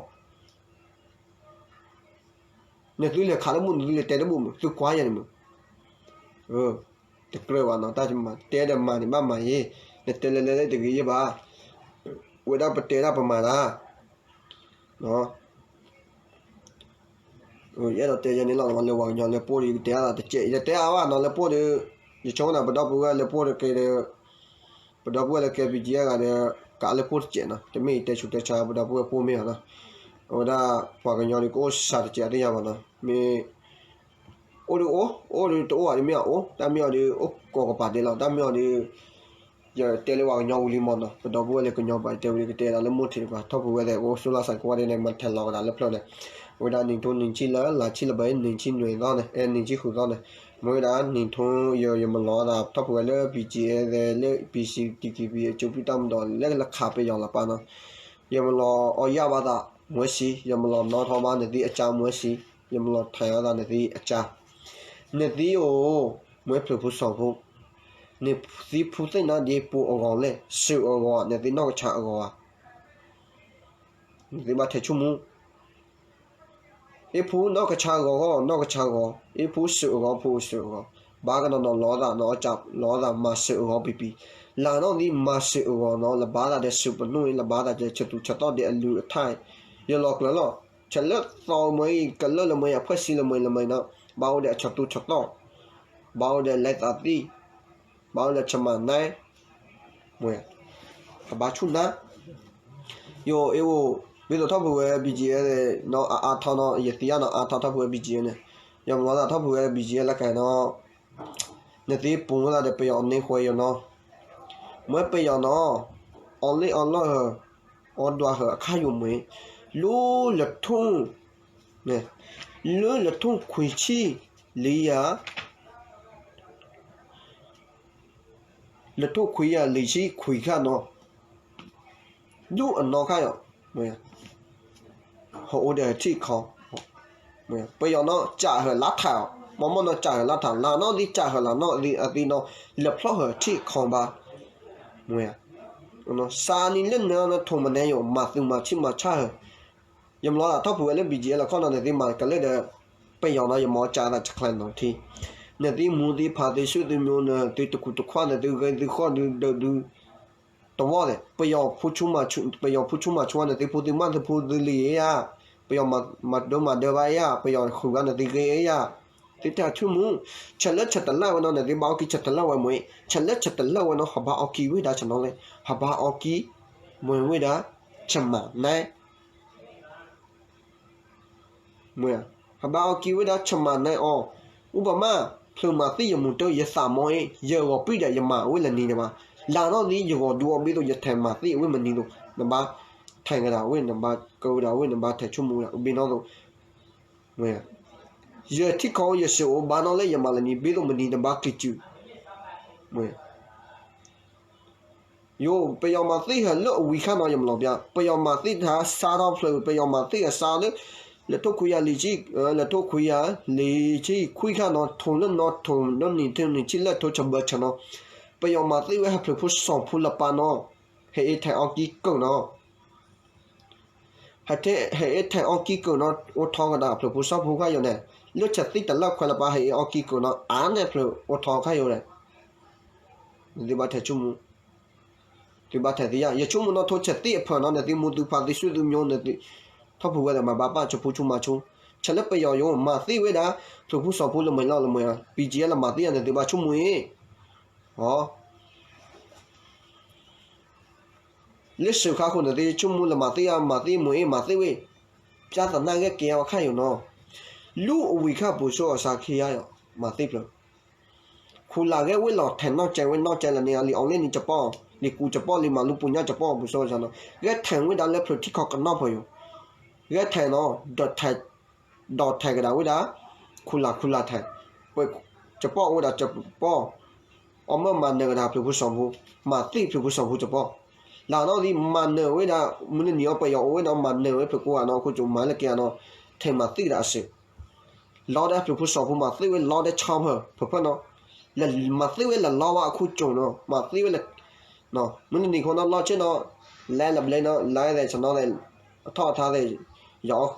နသုလဲၤခးတဘူၣ် နသုလဲၤတဲတဘူၣ်မး သုကွၢ်ယၤန့ၣ်မး, တကြၢးဘၣ်နီၤ တၢ်တဲဒီးမၤန့ၣ် ဘၣ်မၤယဲ, နတဲလဲၤလဲၤတဂ့ၤယဲဘၣ်, ဝဲဒၣ်ပတဲဒၣ်ပမၤတၢ် ယအဲၣ်ဒိးတဲယဲန့ၣ်လီၤ လၢပှၤကညီလၢပှိၢ်ဒီး ယကတဲအါသးတကဲး ယတဲအါဘၣ်နီၤလၢပှိၢ်ဒီး ယဆိကမိၣ်ပဒီပုၢ်ဝဲၢ်လၢပှိၢ်တက့ၢ်ဒီး ပဒီပုၢ်ဝဲၢ်လၢကဲ ပံကၠံ အဂၤဒီး ကးလၢပှိၢ်တကဲးနီၤ တမ့ၢ်ယတဲဆူးတဲဆါပဒီပုၢ်ဝဲၢ်ပှိၢ်မ့ၢ်ဧါနီၤ, အဝဲဒၣ်ပှၤကညီဒီးကအိၣ်စှၤတကဲးအသ့ၣ်ညါဘၣ်နီၤ မ့ၢ် အိၣ်ဒီးအိၣ် အိၣ်ဒီးတအိၣ်ဘၣ်ဒီးမ့ၢ်အအိၣ် တၢ်မ့ၢ်အီၤဒီးအိၣ်ကိးကပၤဒဲးလီၤ တၢ်မ့ၢ်အီၤဒီး ယတဲလၢပှၤကညီဝံၤလံမ့ၢ်နီၤ ပဒီပုၢ်ဝဲၢ်လၢကညီဘၣ် ယတဲဝံၤဒီးကတဲဒၣ်လၢမိၢ်ထံးတကပၤ ထီၣ်ပှဲၤဝဲဒၣ် အိၣ်ဆူၣ်လီၤစၢ်ကိးဂၤဒဲးန့ၣ် မၤထဲးလီၤကဒီးလၢဖျၢၣ်န့ၣ်, အဝဲဒၣ်နံၣ်ထူနံၣ်ဆံလၢ လါဆံလၢဘၢၣ် နံၣ်ဆံနွံသီန့ၣ် အဲ နံၣ်ဆံဃုသီန့ၣ်, မ့ၢ်ဝဲဒၣ်နံၣ်ထူ ယ ယမၤလီၤသးထီၣ်ပှဲၤဝဲလၢ ပံကၠံ ဒီးလၢ ပံကၠံ တီၣ်ကံပံ အကၠိပံတၢ်မၤဒီး လၢလၢခးပယီၤလီၤပာ်နီၤ ယမၤလီၤအီယၢ်ဘၣ်သး မွဲစံ ယမၤလီၤနီၣ်ထီၣ်ဘၣ်နသံအကၠါမွဲစံ, ယမၤလီၤထဲးအီၤသးနသံအကၠါ, နသံဧိၤ, မွဲဖျၢၣ်ဖိစီၤဖိ, နသံဖူသ့ၣ်နါဒ်ပှၤအဂီၤလဲၣ်, စၢၤအဂီၤ နသံနီၢ်ကဆါအဂီၤဧါ, နသံဘၣ်ထဲးဆိကမိၣ် အ့ၣ်ဖူနီၢ်ကဆါဂီၤဂီၢ် နီၢ်ကဆါဂီၤ, အ့ၣ်ဖူစၢၤအဂီၤ ဖူစၢၤအဂီၤ, ဘၣ်ကနီၤနီၤလီၤသးနီၤ အကၠါလီၤသးမၤစၢၤအဂီၤပံပံ, လၢနီၢ်သံမၤစၢၤအဂီၤနီၤ လၢဘၣ်သးဒီးစူးပနိၣ် လၢဘၣ်သးဒီးဆသူဆသီၣ်ဒီးအလုၢ်အထါ, ယလီၤကျၢၤလီၤ, ဆဲးလၢသီမ့ၢ်အံၤ ကလၢာ်လၢမ့ၢ်အံၤ အဖှဲၣ်စံလၢမ့ၢ်လၢမ့ၢ်နီၤ ဘၣ်အိၣ်ဒီးအဆသူဆသီၣ်, ဘၣ်အိၣ်ဒီးလဲၤသးသံ, ဘၣ်အိၣ်ဒီးဆမၤနဲ မ့ၢ်, အဘါဆူၣ်နါ, ယအိၣ်အ့ၣ်အိၣ်, မ့ၢ်သိးထီၣ်ပှဲၤဝဲ ဘံၣ်ကၠံ နီၤ အအါထီၣ်နီၤ ယသံယါနီၤ အါထီၣ်ထီၣ်ပှဲၤဝဲ ဘံၣ်ကၠံ န့ၣ်, ယမၤသးထီၣ်ပှဲၤဝဲ ဘံၣ်ကၠံ လၢကဲနီၤ, နသ့ပူၤဝဲဒၣ်ဒီးပယီၤန့ၢ်ဃွဲယိာ်နီၤ, မ့ၢ်ပယီၤနီၤ, အီၤလ့ၣ်အီၤလီၢ်ဟၢ, အီၤဒွးဟၢအခါယိာ်မ့ၢ်, လူလၢထူၣ် လၢလၢထူၣ်ခွံဆံလံယၤ, လၢထူၣ်ခွံယၤလံၤဆံခွံခါနီၤ, ဒူၣ်အနီၢ်ခါယီၤ, ဟအိၣ်ဒီးဟထံၣ်ခီ, ပယီၤနီၤ ကးဟၢလါထးအီၤ, မ့မ့ၢ်နီၤ ကးဟၢလါထး, လါနီၢ်သံကးဟၢလါနီၢ်အသံနီၤ လဲၤဖျီၣ်ဟၢထံၣ်ခီဘၣ်, စးနံၤလၢနထိၣ်မနဲယိာ် မၤသုးမၤဆံးမၤဆါဟၢ ယမၤလီၤသးထီၣ်ပှဲၤဝဲလၢ ဘံၣ်ကၠံ လၢခီၣ်နီၤ နသ့မၤကလၢာ်ဒီး ပယီၤနီၤ ယမၤကးသးတချဲးနီၤထံ, နသ့မူသ့ဖးသ့ စုသ့မျိုး နသုတကူတခွါ နသုဂဲၤသုဃီၣ်ဒုးဒုး တဝီၣ်လဲၣ်, ပယီၤဖူဆူၣ်မၤဆူၣ် နသုဖိသုမၣ်သုဖိသုလံၤဧါ, ပယီၤမၤဒၢမၤဒၢဘၣ်ဧါ, ပယီၤဃုာ်ဘၣ်နသုဂ့ၤဧါ, သုတၢ်ဆိကမိၣ်, ဆဲးလၢဆဲးတလၢ်ဝဲနီၤ နသုဘၣ်အီကံဆဲးတလၢ်ဝဲမ့ၢ်, ဆဲးလၢဆဲးတလၢ်ဝဲနီၤ ဟဘၣ်အီကံဝဲဒၣ်ဆဲးနီၤလဲၣ်, ဟဘၣ်အီကံ, မ့ၢ်ဝဲဒၣ်, ဆဲးမၤနဲ မ့ၢ်, ဟဘၣ်အီကံဝဲဒၣ်ဆၢမၤနဲအီၤ, ဥပမာ, ဖျၢၣ်မၤသံၣ်ယမူၤတၢ် ယသးမီအံၤ ယဂီၤပံၣ်ဒီးယမၤဝဲလၢနံၤတဘၣ်, လၢနီၢ်သံယဂီၤဒူအီၤ ဘ့သိးယထဲးမၤသံၣ်အဝဲမနံၤသိး နဘၣ်ထဲးကဒါဝဲ နဘၣ်ကၢဝဲဒၣ်ဝဲ နဘၣ်ထဲးဆိကမိၣ်ဝဲဒၣ် ဘ့ၣ်နီၢ်သိး ယထံၣ်ခီယစၢၤအိၣ်ဘၣ်နီၢ်လၢယမၤလၢနံၤ ဘ့သိးမနံၤ နဘၣ်က့ၤစုၤ ယိၤ ပယီၤမၤသံၣ်ဟဲလၢအဝံၤခါနီၤ ယမၤလီၤပျၢ် ပယီၤမၤသံၣ်တၢ်စါထီၣ်ဖျၢၣ် ပယီၤမၤသံၣ်အစါလၢ လၢထိၣ်ခွံယၤလံၤဆံ လၢထိၣ်ခွံယၤလံၤဆံခွံခါနီၤ ထိၣ်လၢနီၤ ထိၣ်နီၤနံၤထၢနံၤဆံလၢထိၣ်ဆၢဘၢဆၢနီၤ ပယီၤမၤသံၣ်ဝဲဟဲဖျၢၣ်ဖိစီၤဖိလၢပၢ်နီၤ ဟဲအ့ထဲးအီကံကၢၢ်နီၤ ဟဲအ့ထဲးအီကံကၢၢ်နီၤ အိၣ်ထီၣ်ကဒါဖျၢၣ်ဖိစီၤဖိခါယိၤန့ၣ် လၢဆဲးသံၣ်တလၢခွဲးလၢပၢ်ဟဲအ့အီကံကၢၢ်နီၤ အါန့ၢ်ဖျၢၣ်အိၣ်ထီၣ်ခါယိၤန့ၣ် နသုဘၣ်ထဲးဆိကမိၣ် သုဘၣ်ထဲးသ့ဧါ ယဆိကမိၣ်နီၢ်ထိၣ်ဆဲးသံၣ်အဖၢၣ်နီၤ နသုမူသုဖါသုစုသုမျိုး နသု ထီၣ်ဖုဝဲဒီးမၤဘၣ်ပၢ်ဆၢဖူဆူမၤဆူ ဆဲးလၢပယီၤယိၤ မၤသံၣ်ဝဲဒၣ် ဖျၢၣ်ဖိစီၤဖိလၢမုၢ်လီၤလၢမုၢ် ပံကဲလၢမၤသံၣ်ဧါ နသုဘၣ်ဆိကမိၣ်အံၤ လၢစၢၤခါဃိန့ၣ် သုဆိကမိၣ်လၢမၤသံၣ်ဧါ မၤသံၣ်မုၢ်အ့ၣ် မၤသံၣ်ဝဲ ပျၢ်သနာ်က့ကဲအီၤခါယိၤနီၤ လူၤအဝံၤခါပူၤစိအစါခံယါယီၤ မၤသံၣ်ဖျၢၣ် ခူလၢ်ဂဲၤဝဲလီၤထဲးနီၢ်ကဲဝဲနီၢ်ကဲလၢန့ၣ် လံာ်အီလ့ၣ်န့ၣ်ကပီၢ် လံာ်ကူကပီၢ် လံာ်မၤလူပူၤညါကပီၢ်ပူၤစိအစါနီၤ ဂဲၤထဲးဝဲဒၣ်လၢဖျၢၣ်ထံခီကနီၢ်ဖၢၣ်ယိၤ ဂဲၤထဲးနီၤ ဒီးထဲးကဒါဝဲဒၣ် ခူလၢ်ခူလၢ်ထဲး ကပီၢ်အိၣ်ဝဲဒၣ်ကပီၢ် အီၣ်မၢမၤနၢၤကဒါဖျၢၣ်ဖိစီၤဖိ မၤသံၣ်ဖျၢၣ်ဖိစီၤဖိကပီၢ် လၢနီၢ်သံမၤနၢၤဝဲဒၣ် မုၢ်နံၤအီၤပယီၤအိၣ်ဝဲနီၤ မၤနၢၤဝဲဖျၢၣ်ကိးဂၤနီၤ ခိၣ်ကၠိမၤလၢက့ၤနီၤ ထဲးမၤသံၣ်ဒၣ်အစၢၤ လီၤဒၣ်ဖျၢၣ်ဖိစီၤဖိမၤသံၣ်ဝဲလီၤဒၣ်ဆီဖၢၣ် ဖၢၣ်ဖၢၣ်နီၤ မၤသ့ဝဲလၢလီဝါအခိၣ်ကၠိၣ်နီၤ, မၤသ့ဝဲလၢ မုၢ်တနံၤဃီနီၤ လီၢ်ဆ့ၣ်နီၤ လဲလၢဘျဲနီၤ လဲသဲးဆနီၤသဲး အထီၣ်အထါသဲး ယီၤ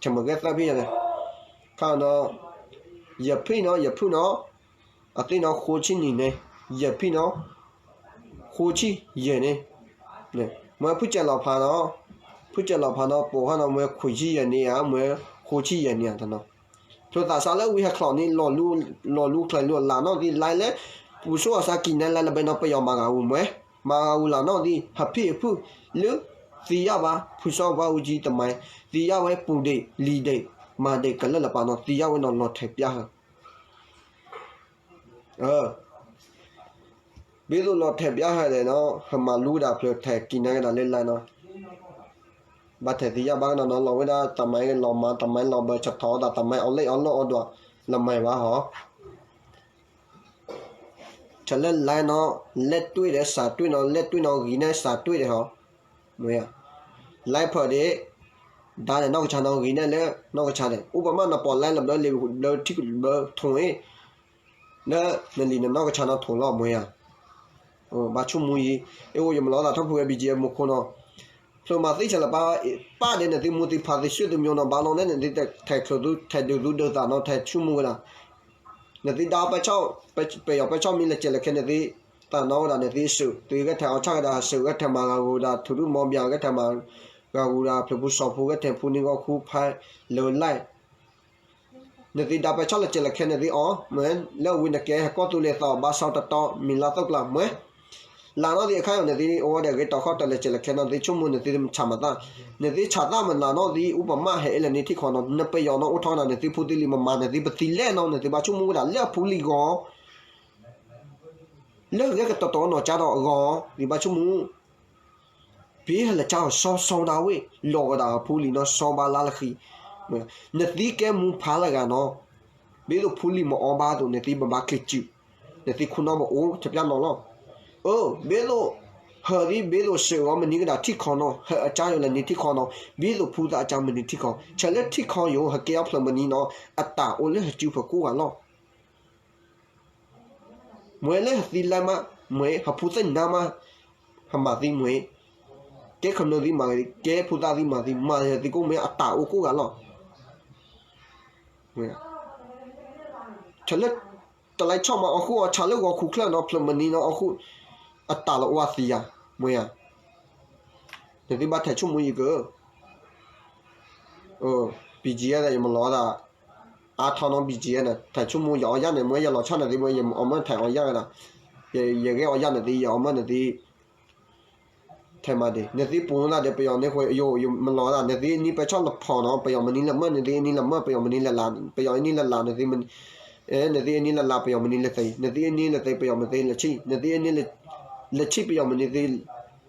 ထဲမုၢ်ဂဲၤသၢဖံၣ်ယၤန့ၣ် ခါနီၤ ယဖံၣ်နီၤ ယဖုၣ်နီၤ အသ့ၣ်နီၤ ဃိဆံနံၣ်န့ၣ် ယဖံၣ်နီၤ ဃိဆံယဲၢ်န့ၣ် မ့ၢ်ဖုၣ်စဲးလီၤဖးနီၤ ဖုၣ်စဲးလီၤဖးနီၤ ပိာ်ခါနီၤ မ့ၢ်ခွံဆံယဲၢ်န့ၣ်ဧါ မ့ၢ်ဃိဆံယဲၢ်န့ၣ်ဧါတနီၤ ဖျိသးစးလၢဝံဟဲချီၣ်န့ၣ် လီၤလူလီၤလူချဲလူလၢနီၣ်သံ လဲလၢ ပူၤစိအစါကံၣ်နဲလဲလၢဘဲနီၤ ပယီၤမၤဂၤအူမွဲ မၤဂၤအူလၢနီၣ်သံ ဟးဖံၣ်အဖုၣ်လၢ သံယၣ်ဘၣ် ဖုစီပှၤအူကၠံတမံၤ သံယၣ်ဝဲပူၤဒ့ၣ် လံၤဒ့ၣ် မၤဒ့ၣ်ကလၢာ်လၢပာ်နီၤ သံယၣ်ဝဲနီၤ လီၤထဲးပျၢ်ဟၢ ဘ့သိးလီၤထဲးပျၢ်ဟဲဒီးနီၤ ဟဲမၤလူဒၣ်ဖျၢၣ်ထဲးကံၣ်နဲကဒါလၢလဲနီၤ ဘၣ်ထဲးသံယၣ်ဘၣ်ကနီၤနီၤ လီၤဝဲဒၣ်တမံၤလီၤမၤ တမံၤလီၤဘၢ ဆထီၣ်အီၣ်တၢ် တမံၤအီၣ်လ့ၣ်အီၣ်လီၢ်အီၣ်ဒွး လၢမၤဘၣ်ဟီ ထဲးလၢလဲနီၤ လဲၣ်တွ့ၣ်ဒီးစးတွ့ၣ်နီၤ လဲၣ်တွ့ၣ်နီၤ ဂ့ၤနဲၣ်စးတွ့ၣ်ဒီးဟီ မ့ၢ်ဧါ လဲၣ်ဖၢၣ်ဒီး ဒါန့ၣ်နီၢ်ကဆါနီၤ ဂ့ၤနဲၣ်လၢနီၢ်ကဆါဒီး ဥပမၣ်နပီၣ်လဲလၢဘျၢလံၤဘျၢထံဘျၢထိၣ်အံၤ လၢနလံၤန့ၣ်နီၢ်ကဆါနီၤထိၣ်လီၤ မ့ၢ်ဧါ ဘၣ်ဆိကမိၣ်အံၤ အ့ၣ်အိၣ်ယမၤလီၤသးထီၣ်ဖုဝဲ ဘံၣ်ကၠံ မူခိၣ်နီၤ ဖျိမၤသ့ၣ်ဆဲးလၢပၢ် ပၢ်ဒီးနသ့မိၢ်သ့ဖါသ့ ဆွေသ့မျိုးနီၤ ဘၣ်လီၤနဲၣ်နသ့ထဲးချုးသူ ထဲးဒုးသူဒုးသးနီၤ ထဲးဆိကမိၣ်ဝဲဒၣ် နသ့ဒါပၢဆၣ် ပယီၤပၢဆၣ်မ့ၢ်လဲၤစဲးလဲၤခဲ နသ့သးနီဝဲဒၣ် နသ့စၢၤ သုဂဲၤထဲးအီၣ်ဆၣ်ကဒါ စၢၤဂဲၤထဲးမၤဂၤဂူၤဒၣ် ထူးထူးမီဘၣ် ဂဲၤထဲးမၤဂၤဂူၤဒၣ် ဖျၢၣ်ဖိစီၤဖိ ဂဲၤထဲးဖိန့ၢ်ဂီၢ်ခူဖဲလၢလဲၣ် နသ့ဒါပၢဆၣ်လဲၤစဲးလဲၤခဲ နသ့အီၣ် မ့ၢ်လၢဝံၤနကဲဟဲကီၢ်သူလ့ၤသီ ဘၣ်စီတတီ မံၤလါသုးကျါ မ့ၢ် လၢနီၣ်သံအခါယိာ် နသ့အိၣ်ဝဲဒီးဂ့ၤတီခီၣ်တၢ်လဲၤစဲးလဲၤခဲနီၤ နသ့ဆိကမိၣ် နသ့ဆးမၤသး နသ့ဆးသးမနုၤနီၣ်သံ ဥပမၣ်ဟဲအ့ၣ်လၢနံၣ်ထံၣ်ခီနီၤ နပယီၤနီၤ အိၣ်ထီၣ်နၤ နသ့ဖိသ့လံၤမမၤ နသ့ပသံလဲၣ်နီၤ နသ့ဘၣ်ဆိကမိၣ်ဝဲဒၣ်လၢအဖိလံၤဂီၢ် လၢဂဲၤကတီၤတီၤနီၢ်ကၠါဒီးအဂီၢ် နသ့ဘၣ်ဆိကမိၣ် ပဟဲလၢကၠါအီၤ စီစီဒၣ်ဝဲ လီၤကဒၣ်အဖိလံၤနီၤ စီဘၣ်လါလၢဃံ နသ့ကဲမူဖးလၢဂၤနီၤ ဘ့သိးဖိလံၤမအီဘၣ်သိး နသ့ဘၣ်ဘၣ်ကျ့ၤစုၣ် နသ့ခိၣ်နီၣ်ဘၣ်အိၣ် ထဲးပျၢ်နီၤလီၤ အၢ ဘ့သိး ဟၢသံ ဘ့သိးစၢၤအီၤမနံၤကဒၣ်ထံၣ်ခီနီၤ ဟၢအကၠါယိာ်လၢနံၣ်ထံၣ်ခီနီၤ ဘ့သိးဖိသၣ်အကၠါမနံၤထံၣ်ခီ ဆဲးလၢထံၣ်ခီယိာ် ဟဲကဲအီၣ်ဖျၢၣ်မနံၤနီၤ အတၢ်အိၣ်လၢဟဲစုဖၢၣ်ကိးဂၤလီၤ မ့ၢ်လၢဟသံလဲမး မ့ၢ်ဟဖိသ့ၣ်နါမး ဟမၤသံမ့ၢ် ကဲခနၢသံမၤသံ ကဲဖိသၣ်သံမၤသံ မၤသံကိးမ့ၢ်အတၢ်အိၣ်ကိးဂၤလီၤ ဆၢလၢ တလါဆီၣ်မးအီၣ်ဃုာ်အီၣ်ဆၣ်လၢဂီၤခူချၢနီၤ ဖျၢၣ်မနံၤနီၤအီၣ်ဃုာ် အတၢ်လီၤအိၣ်အသံယၤ မ့ၢ်ဧါ နသ့ဘၣ်ထဲးဆိကမိၣ်ယက BGF ယမၤလီၤသး အါထီၣ်နီၤ BGF န့ၣ် ထဲးဆိကမိၣ်ယအီၣ်ယၣ်န့ၣ် မ့ၢ်ယလီၤဆီၣ်န့ၣ်သ့ မ့ၢ်ယအီၣ်မၢထဲးအီၣ်ယၣ်ဝဲဒၣ် ယဂဲၤအီၣ်ယၣ်န့ၣ်သ့ ယအီၣ်မၢန့ၣ်သ့ ထဲးမၤဒံး နသ့ပူၤနသးဒီးပယီၤန့ၣ်ဃိ ယမၤလီၤသး နသ့နံၣ်ပၢဆၣ်လၢဖီနီၤ ပယီၤမနံၤလၢမၢ နသ့အနံၣ်လၢမၢ ပယီၤမနံၤလၢလါ ပယီၤအနံၣ်လၢလါ နသ့ နသ့အနံၣ်လၢလါ ပယီၤမနံၤလၢသ့ နသ့အနံၣ်လၢသ့ ပယီၤမနံၤလၢဆံၣ် နသ့အနံၣ်လၢဆံၣ် ပယီၤမနံၤသ့ နီၢ်ယၤ နသ့အနံၣ်လၢ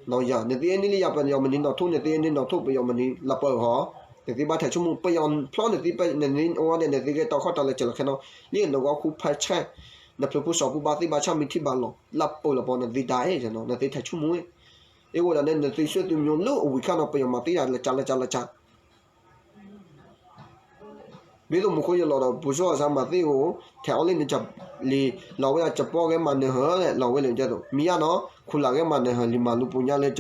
ယၤ ပယီၤမနံၤနီၣ်ထိၣ် နသ့အနံၣ်နီၣ်ထိၣ် ပယီၤမနံၤလၢပၢၢ်ဟီ နသ့ဘၣ်ထဲးဆိကမိၣ် ပယီၤဖျီနသ့ နသ့အိၣ်ဝဲဒီး နသ့ဂဲၤတီခီၣ်တၢ်လၢစဲးလီၤခဲနီၤ လၢနဂီၢ်ခူဖးဆဲး နဖျၢၣ်ဖိစီၤဖိဘၣ်သ့ၣ်ဘၣ်ဆၣ်မ့ၢ်ထံၣ်ဘၣ်လီၤ လၢပၢၢ်လီၤပီၤ နသ့ဒါအ့ၣ် နသ့ထဲးဆိကမိၣ် အ့ၣ်အိၣ်ဒၣ်န့ၣ် နသ့ဆွေမျိုးလၢအဝံၤခါနီၤ ပယီၤမၤသံဒၣ်လၢကၠါလၢကၠါလၢကၠါ ဘ့သိးမူခိၣ်ယလီၤဒီး ပူၤစိအစါမၤသ့ၣ်ဧိၤ ထဲးအီၣ်လၢနကလံၤ လီၤဝဲဒၣ်ကပီၢ်ဂဲၤမၤနၢၤဟၢလီၤဝဲလၢကဲသိး မ့ၢ်ယါနီၤ ခူလာ်ဂဲၤမၤနၢၤဟၢ လံာ်မၤလူပူၤညါလၢ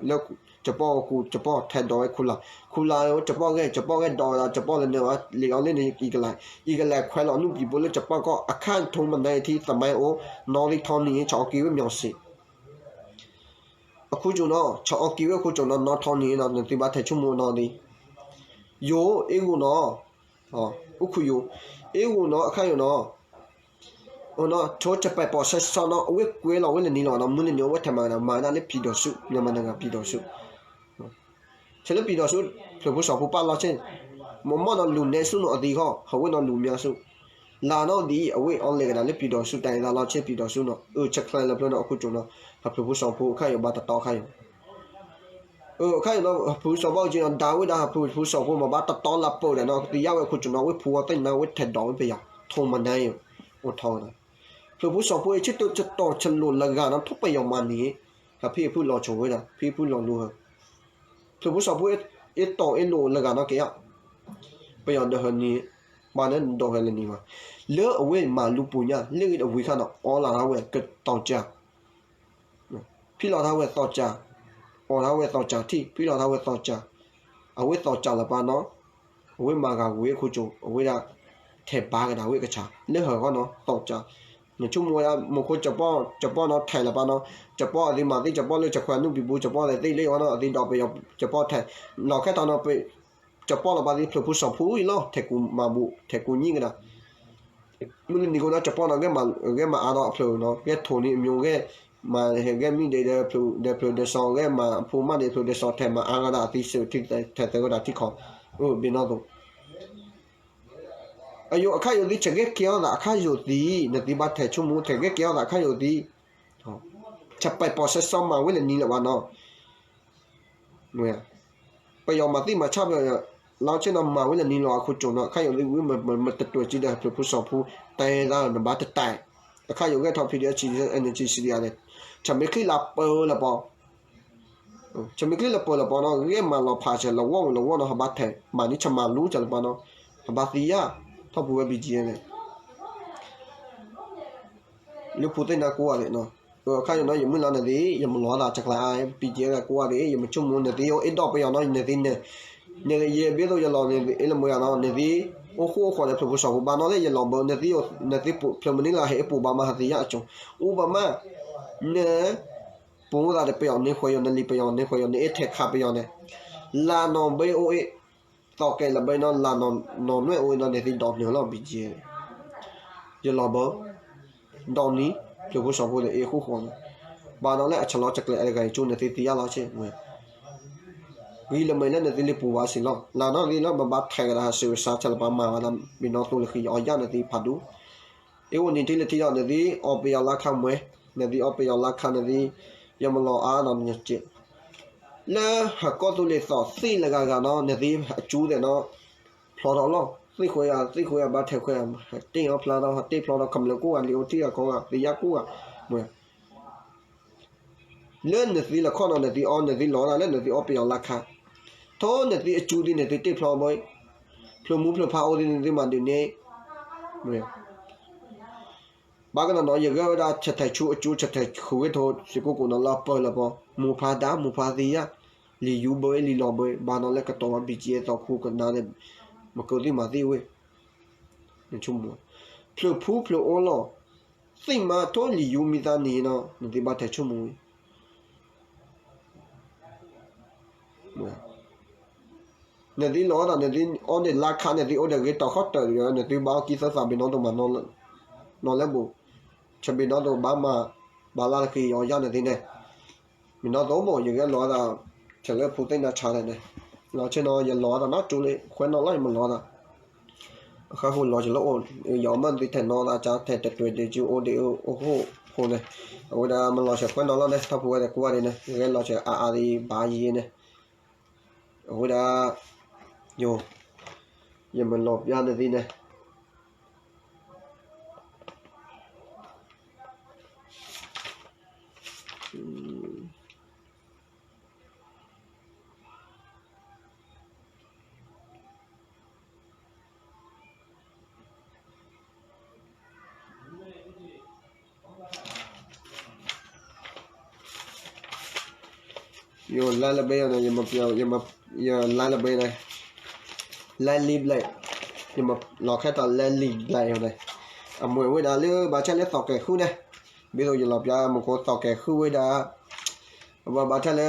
လၢကပီၢ်ကူ ကပီၢ်ထဲးဒိးဝဲခူလာ် ခူလာ်ကပီၢ်ဂဲၤ ကပီၢ်ဂဲၤဒိးဝဲဒၣ် ကပီၢ်လၢနၢၤဝဲ လံာ်အီၣ်လၢနအံၣ်ကလဲၣ် အံၣ်ကလဲၣ်ခွဲးလီၤနုၢ်ပံၤဘိလၢကပီၢ်ကီၢ် အခါထိမနၤအံၤထံ သမိုင်းအိၣ် နီၣ်သံထီနံၤ ဆီၣ်အီၣ်က့ၤဝဲမျီၤစ့း အခိၣ်ကၠိၣ်နီၤ ဆီၣ်အီၣ်က့ၤဝဲခိၣ်ကၠိၣ်နီၤ နီၣ်ထီနံၤနီၤ နသ့ဘၣ်ထဲးဆိကမိၣ်နီၤဒ် ယိၤ အ့ၣ်ဂိၣ်နီၤ အိၣ်ခိၣ်ယိၤ အ့ၣ်ဂိၣ်နီၤ အခါယိၤနီၤ ထိကပၤပီၤဆၢဆီနီၤ အဝဲကွဲးလီၤဝဲလၢနံၤလီၤနီၤ မုၢ်လၢနံၤအဝဲထဲးမၤကဒီး မၤဒၣ်လၢပျံၤဒီးဆူ မြန်မာနိုင်ငံပျံၤဒီးဆူ ဆဲးလၢပျံၤဒီးဆူ ဖျၢၣ်ဖိစီၤဖိပာ်လီၤဆ့ မ့ၢ်မီၢ်နီၤလူၤနဲဆူနီၤအသံခီ ဟးဝဲနီၤလူၤမၠါဆူ လၢနီၤဒ်အံၤ အဝဲအီၣ်လဲၤကဒီးလၢပျံၤဒီးဆူ တၢ်အသးလီၤဆ့ပျံၤဒီးဆူနီၤ အၢ ဆဲးချ့လၢဖျၢၣ်နီၤ အခိၣ်ကၠိၣ်နီၤ ဟးဖျၢၣ်ဖိစီၤဖိအခါယိၤဘၣ်တတီအခါယိၤ အခါယိၤနီၤ ဟးဖျၢၣ်ဖိစီၤဖိက့နီၤ ဒါဝဲဒၣ်ဟးဖျၢၣ်ဖိစီၤဖိမ့ၢ်ဘၣ် တတီလၢပၢၢ်ဒီးနီၤ ကသံယါဝဲအခိၣ်ကၠိၣ်နီၤ ဝဲဖူအီၤသ့ၣ်နါဝဲထဲးဒိးဝဲပယီၤ ထိမနၤအံၤ အိၣ်ထီၣ်ဝဲဒၣ် ဖျၢၣ်ဖိစီၤဖိအံၤ ဆ့တိၣ်ဆတိၣ်ဆလိာ်လၢဂၤနီၤ ထိၣ်ပယီၤမၤန့ၣ် ဟးဖံးအဖုၣ်လီၤဆိဝဲဒၣ် ဖံးအဖုၣ်လီၤလူၤဟၢ ဖျၢၣ်ဖိစီၤဖိအ့ၣ်တီၢ်အ့ၣ်လိာ်လၢဂၤနီၤက့ၤယါ ပယီၤဒိးဟဲနံၤ ဘၣ်န့ၣ်ဒိးဟဲလၢနံၤမး လၢအဝဲမၤလူပူၤညါ လၢအဂ့ၢ်ဒ်အဝံၤအခါန့ၣ် အီလီၤထီၣ်ဝဲကသီၣ်ကၢ် ဖံလီၤထီၣ်ဝဲသီၣ်ကၢ်, အီၣ်ထီၣ်ဝဲသီၣ်ကၢ်ထံၣ်, ဖံလီၤထီၣ်ဝဲသီၣ်ကၢ်, အဝဲသီၣ်ကၢ်လၢၤပၢ်နီၤ, အဝဲမၤဂၤဝဲအခိၣ်ကၠိ အဝဲဒၣ် ထဲးဘါကဒါဝဲကဆါ လၢဟၢၤဂီၢ်နီၤ သီၣ်ကၢ်, နဆိကမိၣ်ဝဲဒၣ် မူခိၣ် ကၠီပီၢ်နီၤ ထဲးလၢၤပၢ်နီၤ, ကၠီပီၢ်အသ့မၤသ့ ကၠီပီၢ်လၢကခွဲးနုာ်ဘံဘူ ကၠီပီၢ်သ့သ့လၢအီၤနီၤ အသ့ဒီးပယီၤ ကၠီပီၢ်ထဲး, လီၤခဲထီၣ်နီၤ ကၠီပီၢ်လီၤပၢ်သ့ ဖျိးဖိစီၤဖိအံၤလီၤ ထဲးကူမၤဘူၣ် ထဲးကူညံၣ်ကဒါ မုၢ်လၢနံၤကိးနီၤ ကၠီပီၢ်နီၤ ဂဲၤမၤအါဒီးအဖျိးနီၤ ဂဲၤထိၣ်န့ၢ်အမျိၤ ဂဲၤမၤ ဂဲၤမံဒဲးဒီးဖျိးဒီးစီၤ ဂဲၤမၤဖိမးဒဲးဖျိးဒီးစီၤ ထဲးမၤအါဂၤဒၣ်အသ့စၢၤထံ ထဲးသၢဂၤဒၣ်ထံခီ အိၣ်ဘ့ၣ်နီၣ်သိး အယိာ်အခါယိာ်သံ ဆဲးဂဲၤကဲထီၣ်သးအခါယိာ်သံ, နသ့ဘၣ်ထဲးဆိကမိၣ် ဆဲးဂဲၤကဲထီၣ်သးအခါယိာ်သံ, ဆဲးပဲာ်ပီၣ်ဆဲးစီမၤဝဲလၢနံၤလၢၤဘၣ်နီၤ, ပယီၤမၤသံမၤဆါပယီၤ လီၤဆ့နီၤ မၤဝဲလၢနံၤလီၤ အခိၣ်ကၠိနီၤ အခါယိာ်သံဝံၤ မတတွဲးစ့ဒီးဖျိးဖိစီၤဖိ တဲသးနဘၣ်တတဲာ်, အခါယိာ်ဂဲၤထီၣ် ဖံဒဲး အဆံ အနံၣ်ဆံ ဆံဒံးယါန့ၣ် ဆဲးမ့ၢ်ချံလၢပၢလၢပီၤ ဆဲးမ့ၢ်ချံလၢပၢလၢပီၤနီၤ ဂဲၤမၤလီၤဖးဆဲးလၢဝီၢ်လၢဝီၢ်နီၤ ဟးဘၣ်ထဲး မၤန့ၢ်ဆဲးမၤလူဆဲးလၢပီၤနီၤ ဟးဘၣ်သံယါ ထီၣ်ပူၤဝဲ ဘံၣ်ကၠံၣ်န့ၣ် လၢဖိသ့ၣ်နါကိးဂၤဒဲးနီၤ, အခါယိာ်နီၤ ယမုၢ်လီၤနသ့ ယမၤလီၤသး ကကျါ ဘံၣ်ကၠံၣ် ကိးဂၤဒဲး ယမ့ၢ်ဆိကမိၣ် နသ့အိၣ်အဲၣ်ဒိးပယီၤနီၤ နသ့န့ၣ် နယဘ့ၣ်သိးယလီၤန့ၣ် အ့ၣ်လၢမုၢ်ဂၤနီၤ နသ့ အိၣ်ဃိအိၣ်ဃီၤဒီးဖျိးဖိစီၤဖိဘၣ်နီၤလၢ ယလီၤဘၣ် နသ့ နသ့ဖျိးမနုၤလၢဟဲအိၣ်ပူၤဘၣ်မး ဟးသ့ယါအကၠိ အိၣ်ဘၣ်မး န ပူၤသးဒီးပယီၤန့ၣ်ဃီယိာ် နလံၤပယီၤန့ၣ်ဃီယိာ် နအဲၣ်ထဲးခးပယီၤန့ၣ် လၢနီၢ်ဘ့ၣ်အိၣ်အ့ၣ် သီးကဲးလၢဘ့ၣ်နီၤ လၢနီၢ်နွဲၣ်အိၣ်အ့ၣ်နီၤ နသ့ဒီးနုာ်လီၤ ဘံၣ်ကၠံၣ် ယလီၤဘၣ် ဒီးနံၤ ဖျိးဖိစီၤဖိဒီးအ့ၣ်ဃိဃီၤန့ၣ် ဘၣ်နီၤလၢအဆၢလီၤကကျဲးအတဂၤအံၤကၠိ နသ့သ့ယါလီၤဆ့ ဂံၢ်လၢမ့ၢ်လၢနသ့လံပူၤဘၣ်စ့ၢ်လီၤ လၢနီၢ်သ့လၢမ့ၢ်ဘၣ်ထဲးကဒါဟးစၢၤဝဲစါ ဆဲးလၢပှၤမၤဝဲဒၣ် ဘ့ၣ်နီၣ်သိလၢဃံအီၤယါနသ့ဖးဒိၣ် အ့ၣ်အိၣ်နံၤထံလၢထံလီၤ နသ့အီပယီၤလါခါမွဲ နသ့အီပယီၤလါခါ နသ့ ယမၤလီၤအါနီၤ နက့ လၢဟးကီၢ်သူလ့ၤသီးသ့ၣ်လၢဂၤဂၤနီၤ နသ့အကၠိသဲးနီၤ ဖျီထီၣ်လီၤ သ့ၣ်ခွဲးဂၤ သ့ၣ်ခွဲးဂၤဘၣ်ထဲးခွဲးဂၤ တ့ၢ်အီၤဖျါထီၣ် တ့ၢ်ဖျီထီၣ် ကမျၢၢ်ကိးဂၤ လံာ်အိၣ်ထံဂၤကီဂၤ သ့ၣ်ယါကိးဂၤ မ့ၢ် လၢနသ့လီၤခီနီၤ နသ့အီ နသ့လီၤဒၣ်လၢနသ့အီပယီၤလါခါ ထိနသ့အကၠိသ့ၣ် နသ့တ့ၢ်ဖျီဘၣ် ဖျိးမူဖျိးဖးအိၣ်သ့ၣ် နသ့မၤဒုးန့ၣ် ဘၣ်ကနီၤနီၤ ယဂဲၤဝဲဒၣ် ဆဲးထဲးဆူအကၠိ ဆဲးထဲးဃုာ်ဝဲထိ စ့ၢ်ကိးကိးနီၤ လၢအပၢလၢပီၤ မိၢ်ဖးဒါ မိၢ်ဖးသ့ယါ လံာ်ယူၤဘၣ် လံာ်လီၤဘၣ် ဘၣ်နီၤလၢကတီၤဝဲ ဘံၣ်ကၠံၣ် သီခူကနါဒီး မကၢသ့ၣ်မၤသ့ၣ်ဝဲ နဆိကမိၣ် ဖျိးဖူဖျိးအိၣ်လီၤ သ့ၣ်မၤထိလံာ်ယူၤမံသးနံၤနီၤ နသ့ဘၣ်ထဲးဆိကမိၣ်ဝဲ နသ့လီၤသး နသ့အိၣ်ဒီးလါခါ နသ့အိၣ်ဒီးဂ့ၤတီၤခီၣ်တၢၢ်ဒီး နသ့ဘၣ်အီၣ်ကံၢ်သၢသးဘ့ၣ်နီၣ်သိးမးနီၤလၢဘိး ဆၢဘ့ၣ်နီၣ်သိးဘၣ်မၤ ဘၣ်လါလၢဃံအီၤယါနသ့န့ၣ် မ့ၢ်နီၣ်သိးဘိး ယဂဲၤလီၤသး ဆဲးလၢဖိသ့ၣ်နါဆါလဲၣ်န့ၣ် လီၤဆ့နီၤ ယလီၤသးနီၣ်ကၠိလံ ခွဲးနီၣ်လီၤ ယမၤလီၤသး အဃၢဃိလီၤကလၢအိၣ် ယအီၣ်မ့ၢ်သ့ထဲးနီၣ်သး ကၢထဲးတတွဲးဒံးကၠိအိၣ်ဒံးအိၣ်ဃိဖိန့ၣ် အဝဲဒၣ်မၤလီၤဆဲးခွဲးနီၣ်လီၤန့ၣ် ထီၣ်ဖိဝဲဒၣ်ကိးဂၤဒဲးန့ၣ် ယဂဲၤလီၤဆဲးအါအါဒံးဘၣ်ယံၤန့ၣ် အဝဲဒၣ် ယိၤ ယမၤလီၤပျါနသ့န့ၣ် ယိၤ လါလၢဘ့ၣ်အီၤန့ၣ် ယမၤပျီ ယမၤ ယလါလၢဘ့ၣ်န့ၣ် လါလံဘျဲၣ် ယမၤလီၤခဲတၢ်လါလံဘျဲၣ်အီၤန့ၣ် အမွဲဝဲဒၣ်လၢဘၣ်ဆၣ်လၢသီးကဲၤဃုာ်န့ၣ် ဘ့ၣ်သိးယလီၤပျါမူခိၣ်သီးကဲၤဃုာ်ဝဲဒၣ် အဝဲဘၣ်ဆၣ်လၢ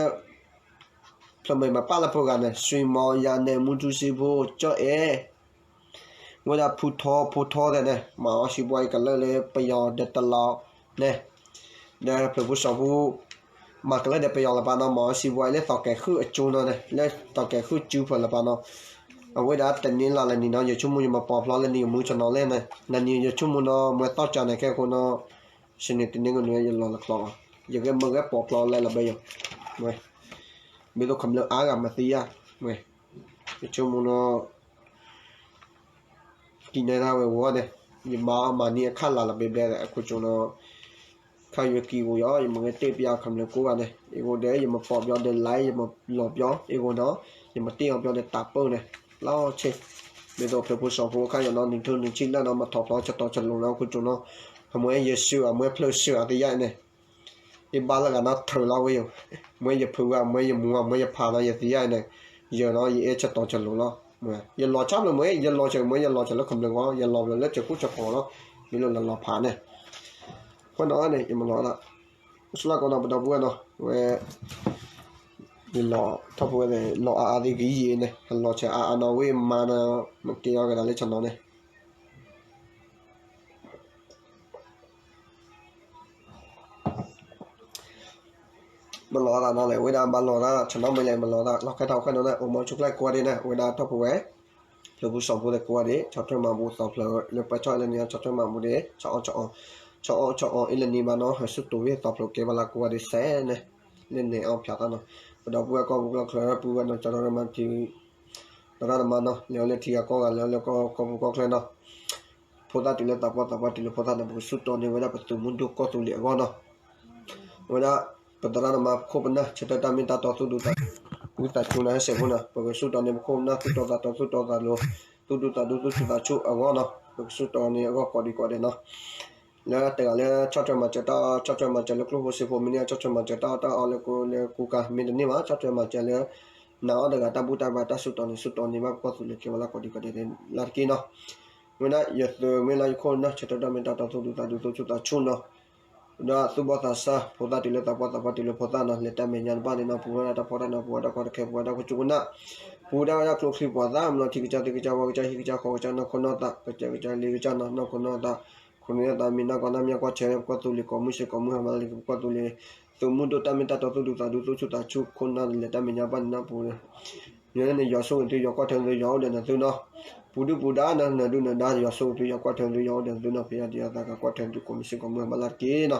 ဖျၢၣ်မဲာ်မၤပာ်လၢဖိဂၤန့ၣ် စွံမီယၤနဲၣ် မူထူစံဖိ ကၠီအဲၣ် ဝဲဒၣ်ဖူထီ ဖိထီသဲးန့ၣ် မၤအီၣ်စံးဘှီအံၤကလၢာ်လၢပယီၤဒီးတလီၤန့ၣ် ဒီးဖျၢၣ်ဖိစီၤဖိ မၤကလၢာ်ဒီးပယီၤလၢၤပၢ်နီၤ မၤအီၣ်စံးဘှီအံၤလၢသီးကဲၤဃုာ်အကၠိနီၤန့ၣ် လၢသီးကဲၤဃုာ်စုဖျၢၣ်လၢၤပၢ်နီၤ အဝဲဒၣ်တနံၤလၢ်လၢနံၤနီၤ ယဆိကမိၣ်ယမၤပိာ်ဖျီလၢနံၤမုၢ်ကနီၤလဲၣ်န့ၣ် နနံၤယဆိကမိၣ်နီၤ မွဲသီၣ်ကၢ်န့ၣ် ခဲအံၤဃိနီၤ စနေ တနင်္ဂနွေ ယလီၤလၢချီ ယဂဲၤမ့ၢ်ဂဲၤပိာ်ဖျီလၢလၢဘဲယိၤ မ့ၢ် ဘ့ၣ်သိးခမျၢၢ်အါဂၤမၤသံယါ မ့ၢ် ယဆိကမိၣ်နီၤ ကံၣ်နဲဒၣ်ဝဲဝီန့ၣ် ယမၤအီၣ်မၤနံၤအခၣ်လၢ်လၢဘဲဘဲဒီး အခိၣ်ကၠိနီၤ ခါယွၤကံၢ်ဂိၢ်ယီၤ ယမ့ၢ်ဂဲၤတ့ၢ်ပျါခမျၢၢ်ကိးဂၤန့ၣ် အံၤဂိၢ်ဒီး ယမၤပိာ်ပျီဒီး live ယမၤလီၤပျီ အံၤဂိၢ်နီၤ ယမၤတ့ၢ်အီၣ်ပျီဒီးတၢ်ပၢၢ်န့ၣ် လီၤဆ့ မ့ၢ်သိးဖျၢၣ်ဖိစီၤဖိအခါယဲၢ်နီၤ နံၣ်ထူနံၣ်ဆံလၢနီၤ မၤထီၣ်ဖျိးဆၢတီၤဆၢလိၤလၢခိၣ်ကၠိနီၤ, အမ့ၢ်ယစု အမ့ၢ်ဖျၢၣ်စု အသ့ၣ်ညါအံၤန့ၣ် ယဘါလၢဂၤနီၤထၢၣ်လီၤဝဲယိၤ, မ့ၢ်ယဖုဂၤ မ့ၢ်ယမူ မ့ၢ်ယဖးနီၤ ယသ့ၣ်ညါအံၤန့ၣ်, ယနီၤ ယအဲၣ်ဆၢတီၤဆၢလိၤလီၤ, ယလီၤဆၢဖျၢၣ်မ့ၢ် ယလီၤဆၢမ့ၢ် ယလီၤဆၢလၢခမျၢၢ်ဂီၢ် ယလီၤဘျီလၢစၢၤခိၣ်စၢၤကီၢ်လီၤ, မ့ၢ်လၢလီၤလီၤဖးန့ၣ်, အဃိနီၤန့ၣ် ယမၤလီၤဒၣ် ဆူလၢကီးနီၤ ပဒီပုၢ်ဝဲၢ်နီၤ, ဝဲ ယလီၤထီၣ်ဖိဝဲ လီၤအါအါသ့ၣ်ကယံာ်အံၤန့ၣ် ဟဲလီၤဆဲးအါအါနီၤ ဝဲမါနီၤ မ့ၢ်က့ၤအီၣ်ကဒါလၢဆနီၤန့ၣ် မၤလီၤသးနီၤလဲၣ် ဝဲဒၣ်ဘၣ်လီၤသး ဆနီၤမ့ၢ်လဲၣ် မၤလီၤသး လီၤခဲထီၣ်ခဲနီၤန့ၣ် အိၣ်မီဆိကျဲကိးဂၤဒဲးန့ၣ် ဝဲဒၣ်ထီၣ်ဖိဝဲ ဖျၢၣ်ဖိစီၤဖိသ့ၣ်ကိးဂၤဒဲး ဆီၣ်ထွဲမၤဘူၣ်သီဖျၢၣ် လၢပှၤဆီၣ်လၢန့ၣ် ဆီၣ်ထွဲမၤဘူၣ်ဒဲး ဆီၣ်အီၣ်ဆီၣ်အီ ဆီၣ်အီၣ်ဆီၣ်အီ အ့လၢနံၤဘၣ်နီၤ ဟဲဆူတိၤဝဲသီဖျၢၣ်ကဲဘၣ်လၢကိးဂၤဒဲးစဲးန့ၣ် လၢန့ၣ်အီၣ်ဖၠးသးနီၤ ပဒီပုၢ်ဝဲၢ်ကီၢ်ပူၤကီၢ်ချၢ ပုၢ်ဝဲၢ်နီၤ ကၠီၤထီၣ်ရၢမၤထံ သရၣ်သမါနီၤ လဲၤအိၣ်လၢထံဂၤကီၢ်ဂၤ လဲၤအိၣ်လၢကီၢ်ပူၤကီၢ်ချၢနီၤ ဖိသၣ်တုၤလၢသးပှၢ် သးပှၢ်တုၤလၢဖိသၣ်န့ၣ် ပကစူၢ်တီန့ၢ်ဝဲဒၣ်ပသုးမုၢ်ဒိၣ်ကီၢ်သူလ့ၤအဂီၢ်နီၤ ဝဲဒၣ် ပသရၣ်သမါခိၣ်ပနၢ် ဆၢထၢၣ်တၢ်မ့ၢ်တၢ်တီသူၣ်ဒူသး ဝံသးစူၤန့ၣ် ဟဲစဲးဖိနီၤ ပကစူၢ်တီန့ၢ်ပခိၣ်ပနၢ်သူၣ်တီသးတီသူၣ်တီသးလိၤ သူၣ်ဒူသးဒူသူၣ်ဆူၣ်သးဆူၣ်အဂီၢ်နီၤ ပကစူၢ်တီန့ၢ်အဂီၢ်ကိးဒံးကိးဒဲးနီၤ လၢတဂၤလၢဆီၣ်ထွဲမၤစၢၤတၢ်အီၣ် ဆီၣ်ထွဲမၤစၢၤလၢကျိၣ်ဖိစ့ဖိ မ့ၢ်န့ၢ်ဆီၣ်ထွဲမၤစၢၤတၢ်အီၣ်တၢ်အီလၢကိလၢကူကၤ မ့ၢ်တန့ၢ်ဘၣ် ဆီၣ်ထွဲမၤစၢၤလၢ နာ်အီၤတဂၤတၢ်ဘူၣ်တၢ်ဘါတၢ်စူၢ်တီန့ၢ် စူၢ်တီန့ၢ်ဘၣ်ပကီၢ်သူလ့ၤကဲဝဲလၢကိးဒံးကိးဒဲးလၢ်တက့ၢ်နီၤ ဝဲဒၣ်ယသုးမ့ၢ်လၢယခိၣ်နၢ် ဆၢထၢၣ်တၢ်မ့ၢ်တၢ်တီသူၣ်ဒူသးဒူသူၣ်ဆူၣ်သးဆူၣ်နီၤ ဒီးသူၣ်ဘီၣ်သးစၢ် ဖိသၣ်တုၤလၢသးပှၢ် သးပှၢ်တုၤလၢဖိသၣ်နီၤ လဲၤတၢ်မဲာ်ညါတဘၣ်န့ၣ်နီၤ ပူၤဝဲဒၣ်တၢ်ဖီတၢ်နၢ် ပူၤဝဲဒၣ်ကီၢ်တခဲ ပူၤဝဲဒၣ်ခိၣ်ကၠူကနၣ် ပူၤဒၣ်ဝဲဒၣ်ကျိချံမျိာ်သၣ် မ့ၢ်လီၤထံကစၢ်သ့ၣ်ကစၢ်ဝၣ်ကစၢ်ဟံၣ်ကစၢ်ဃီကစၢ် နီၢ်ခိနီၢ်သး ကစၢ်ကစၢ်လ့ကစၢ်နီၤ နီၢ်ခိနီၢ်သး ခိၣ်နၢ်သးမံၤ နီၢ်ကီၢ်နၢ်မၠၣ်ကီၢ်ဆဲး ပကီၢ်သူလ့ၤ ကိးမုၢ်ဆ့ၣ်ကိးမုၢ်ဟါ မၤလၢလံ ပကီၢ်သူလ့ၤ သုးမုၢ်ဒိၣ်တၢ်မ့ၢ်တၢ်တီသူၣ်ဒူသးဒူသူၣ်ဆူၣ်သးဆူၣ် ခိၣ်နၢ်လဲၤတၢ်မဲာ်ညါဘၣ်န့ၣ်နီၤ ပူၤ ယန့ၣ် ယွၤဆိၣ်ဂ့ၤသု ယွၤကွၢ်ထွဲသု ယွၤအိၣ်ဒီးနသုနီၤ ပူၤဒုၣ်ပူၤဒါနီၤ နၢၤဒုၣ်နၢၤဒါ ယွၤဆိၣ်ဂ့ၤသု ယွၤကွၢ်ထွဲသု ယွၤအိၣ်ဒီးနသုနီၤ ဖဲယၤဒံးယၤသးကကွၢ်ထွဲသု ကိးမုၢ်ဆ့ၣ်ကိးမုၢ်ဟါ မၤလၢတက့ၢ်နီၤ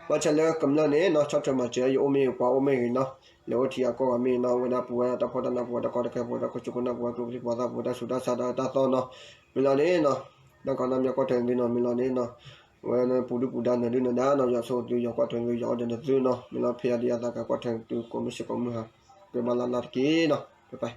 ဘၣ်ဆၣ်လၢကမျၢၢ်န့ၣ်နီၤ ဆီၣ်ထွဲမၤစၢၤ ယအိၣ်မ့ၢ်ဂ့ၤ ပှၤအိၣ်မ့ၢ်ဂ့ၤနီၤ လဲၤအိၣ်ထံဂၤကီၢ်ဂၤမ့ၢ်ဂ့ၤနီၤ ဝဲဒၣ်ပူၤဝဲဒၣ်တၢ်ဖီတၢ်နၢ် ပူၤဝဲဒၣ်ကီၢ်တခဲ ပူၤဝဲဒၣ်ခိၣ်ကၠူကနၣ် ပူၤဝဲဒၣ်ကျိချံမျိာ်သၣ် ပူၤဝဲဒၣ်ဆူးတၢ်ဆါတၢ်အၢတၢ်သီနီၤ မ့ၢ်လီၤန့ၣ်နီၤ နီၢ်ကီၢ်နၢ်မၠၣ်ကီၢ်ထွဲသုနီၤ မ့ၢ်လီၤန့ၣ်နီၤ ဝဲပူၤဒုၣ်ပူၤဒါ နၢၤဒုၣ်နၢၤဒါနီၤ ယွၤဆိၣ်ဂ့ၤသု ယွၤကွၢ်ထွဲသု ယွၤအိၣ်ဒီးနသုနီၤ မ့ၢ်လီၤ ဖဲယၤဒံးယၤသးကကွၢ်ထွဲသု ကိးမုၢ်ဆ့ၣ်ကိးမုၢ်ဟါ ကဲဘၣ်လၢ်လၢ်တက့ၢ်နီၤ ပပၢ်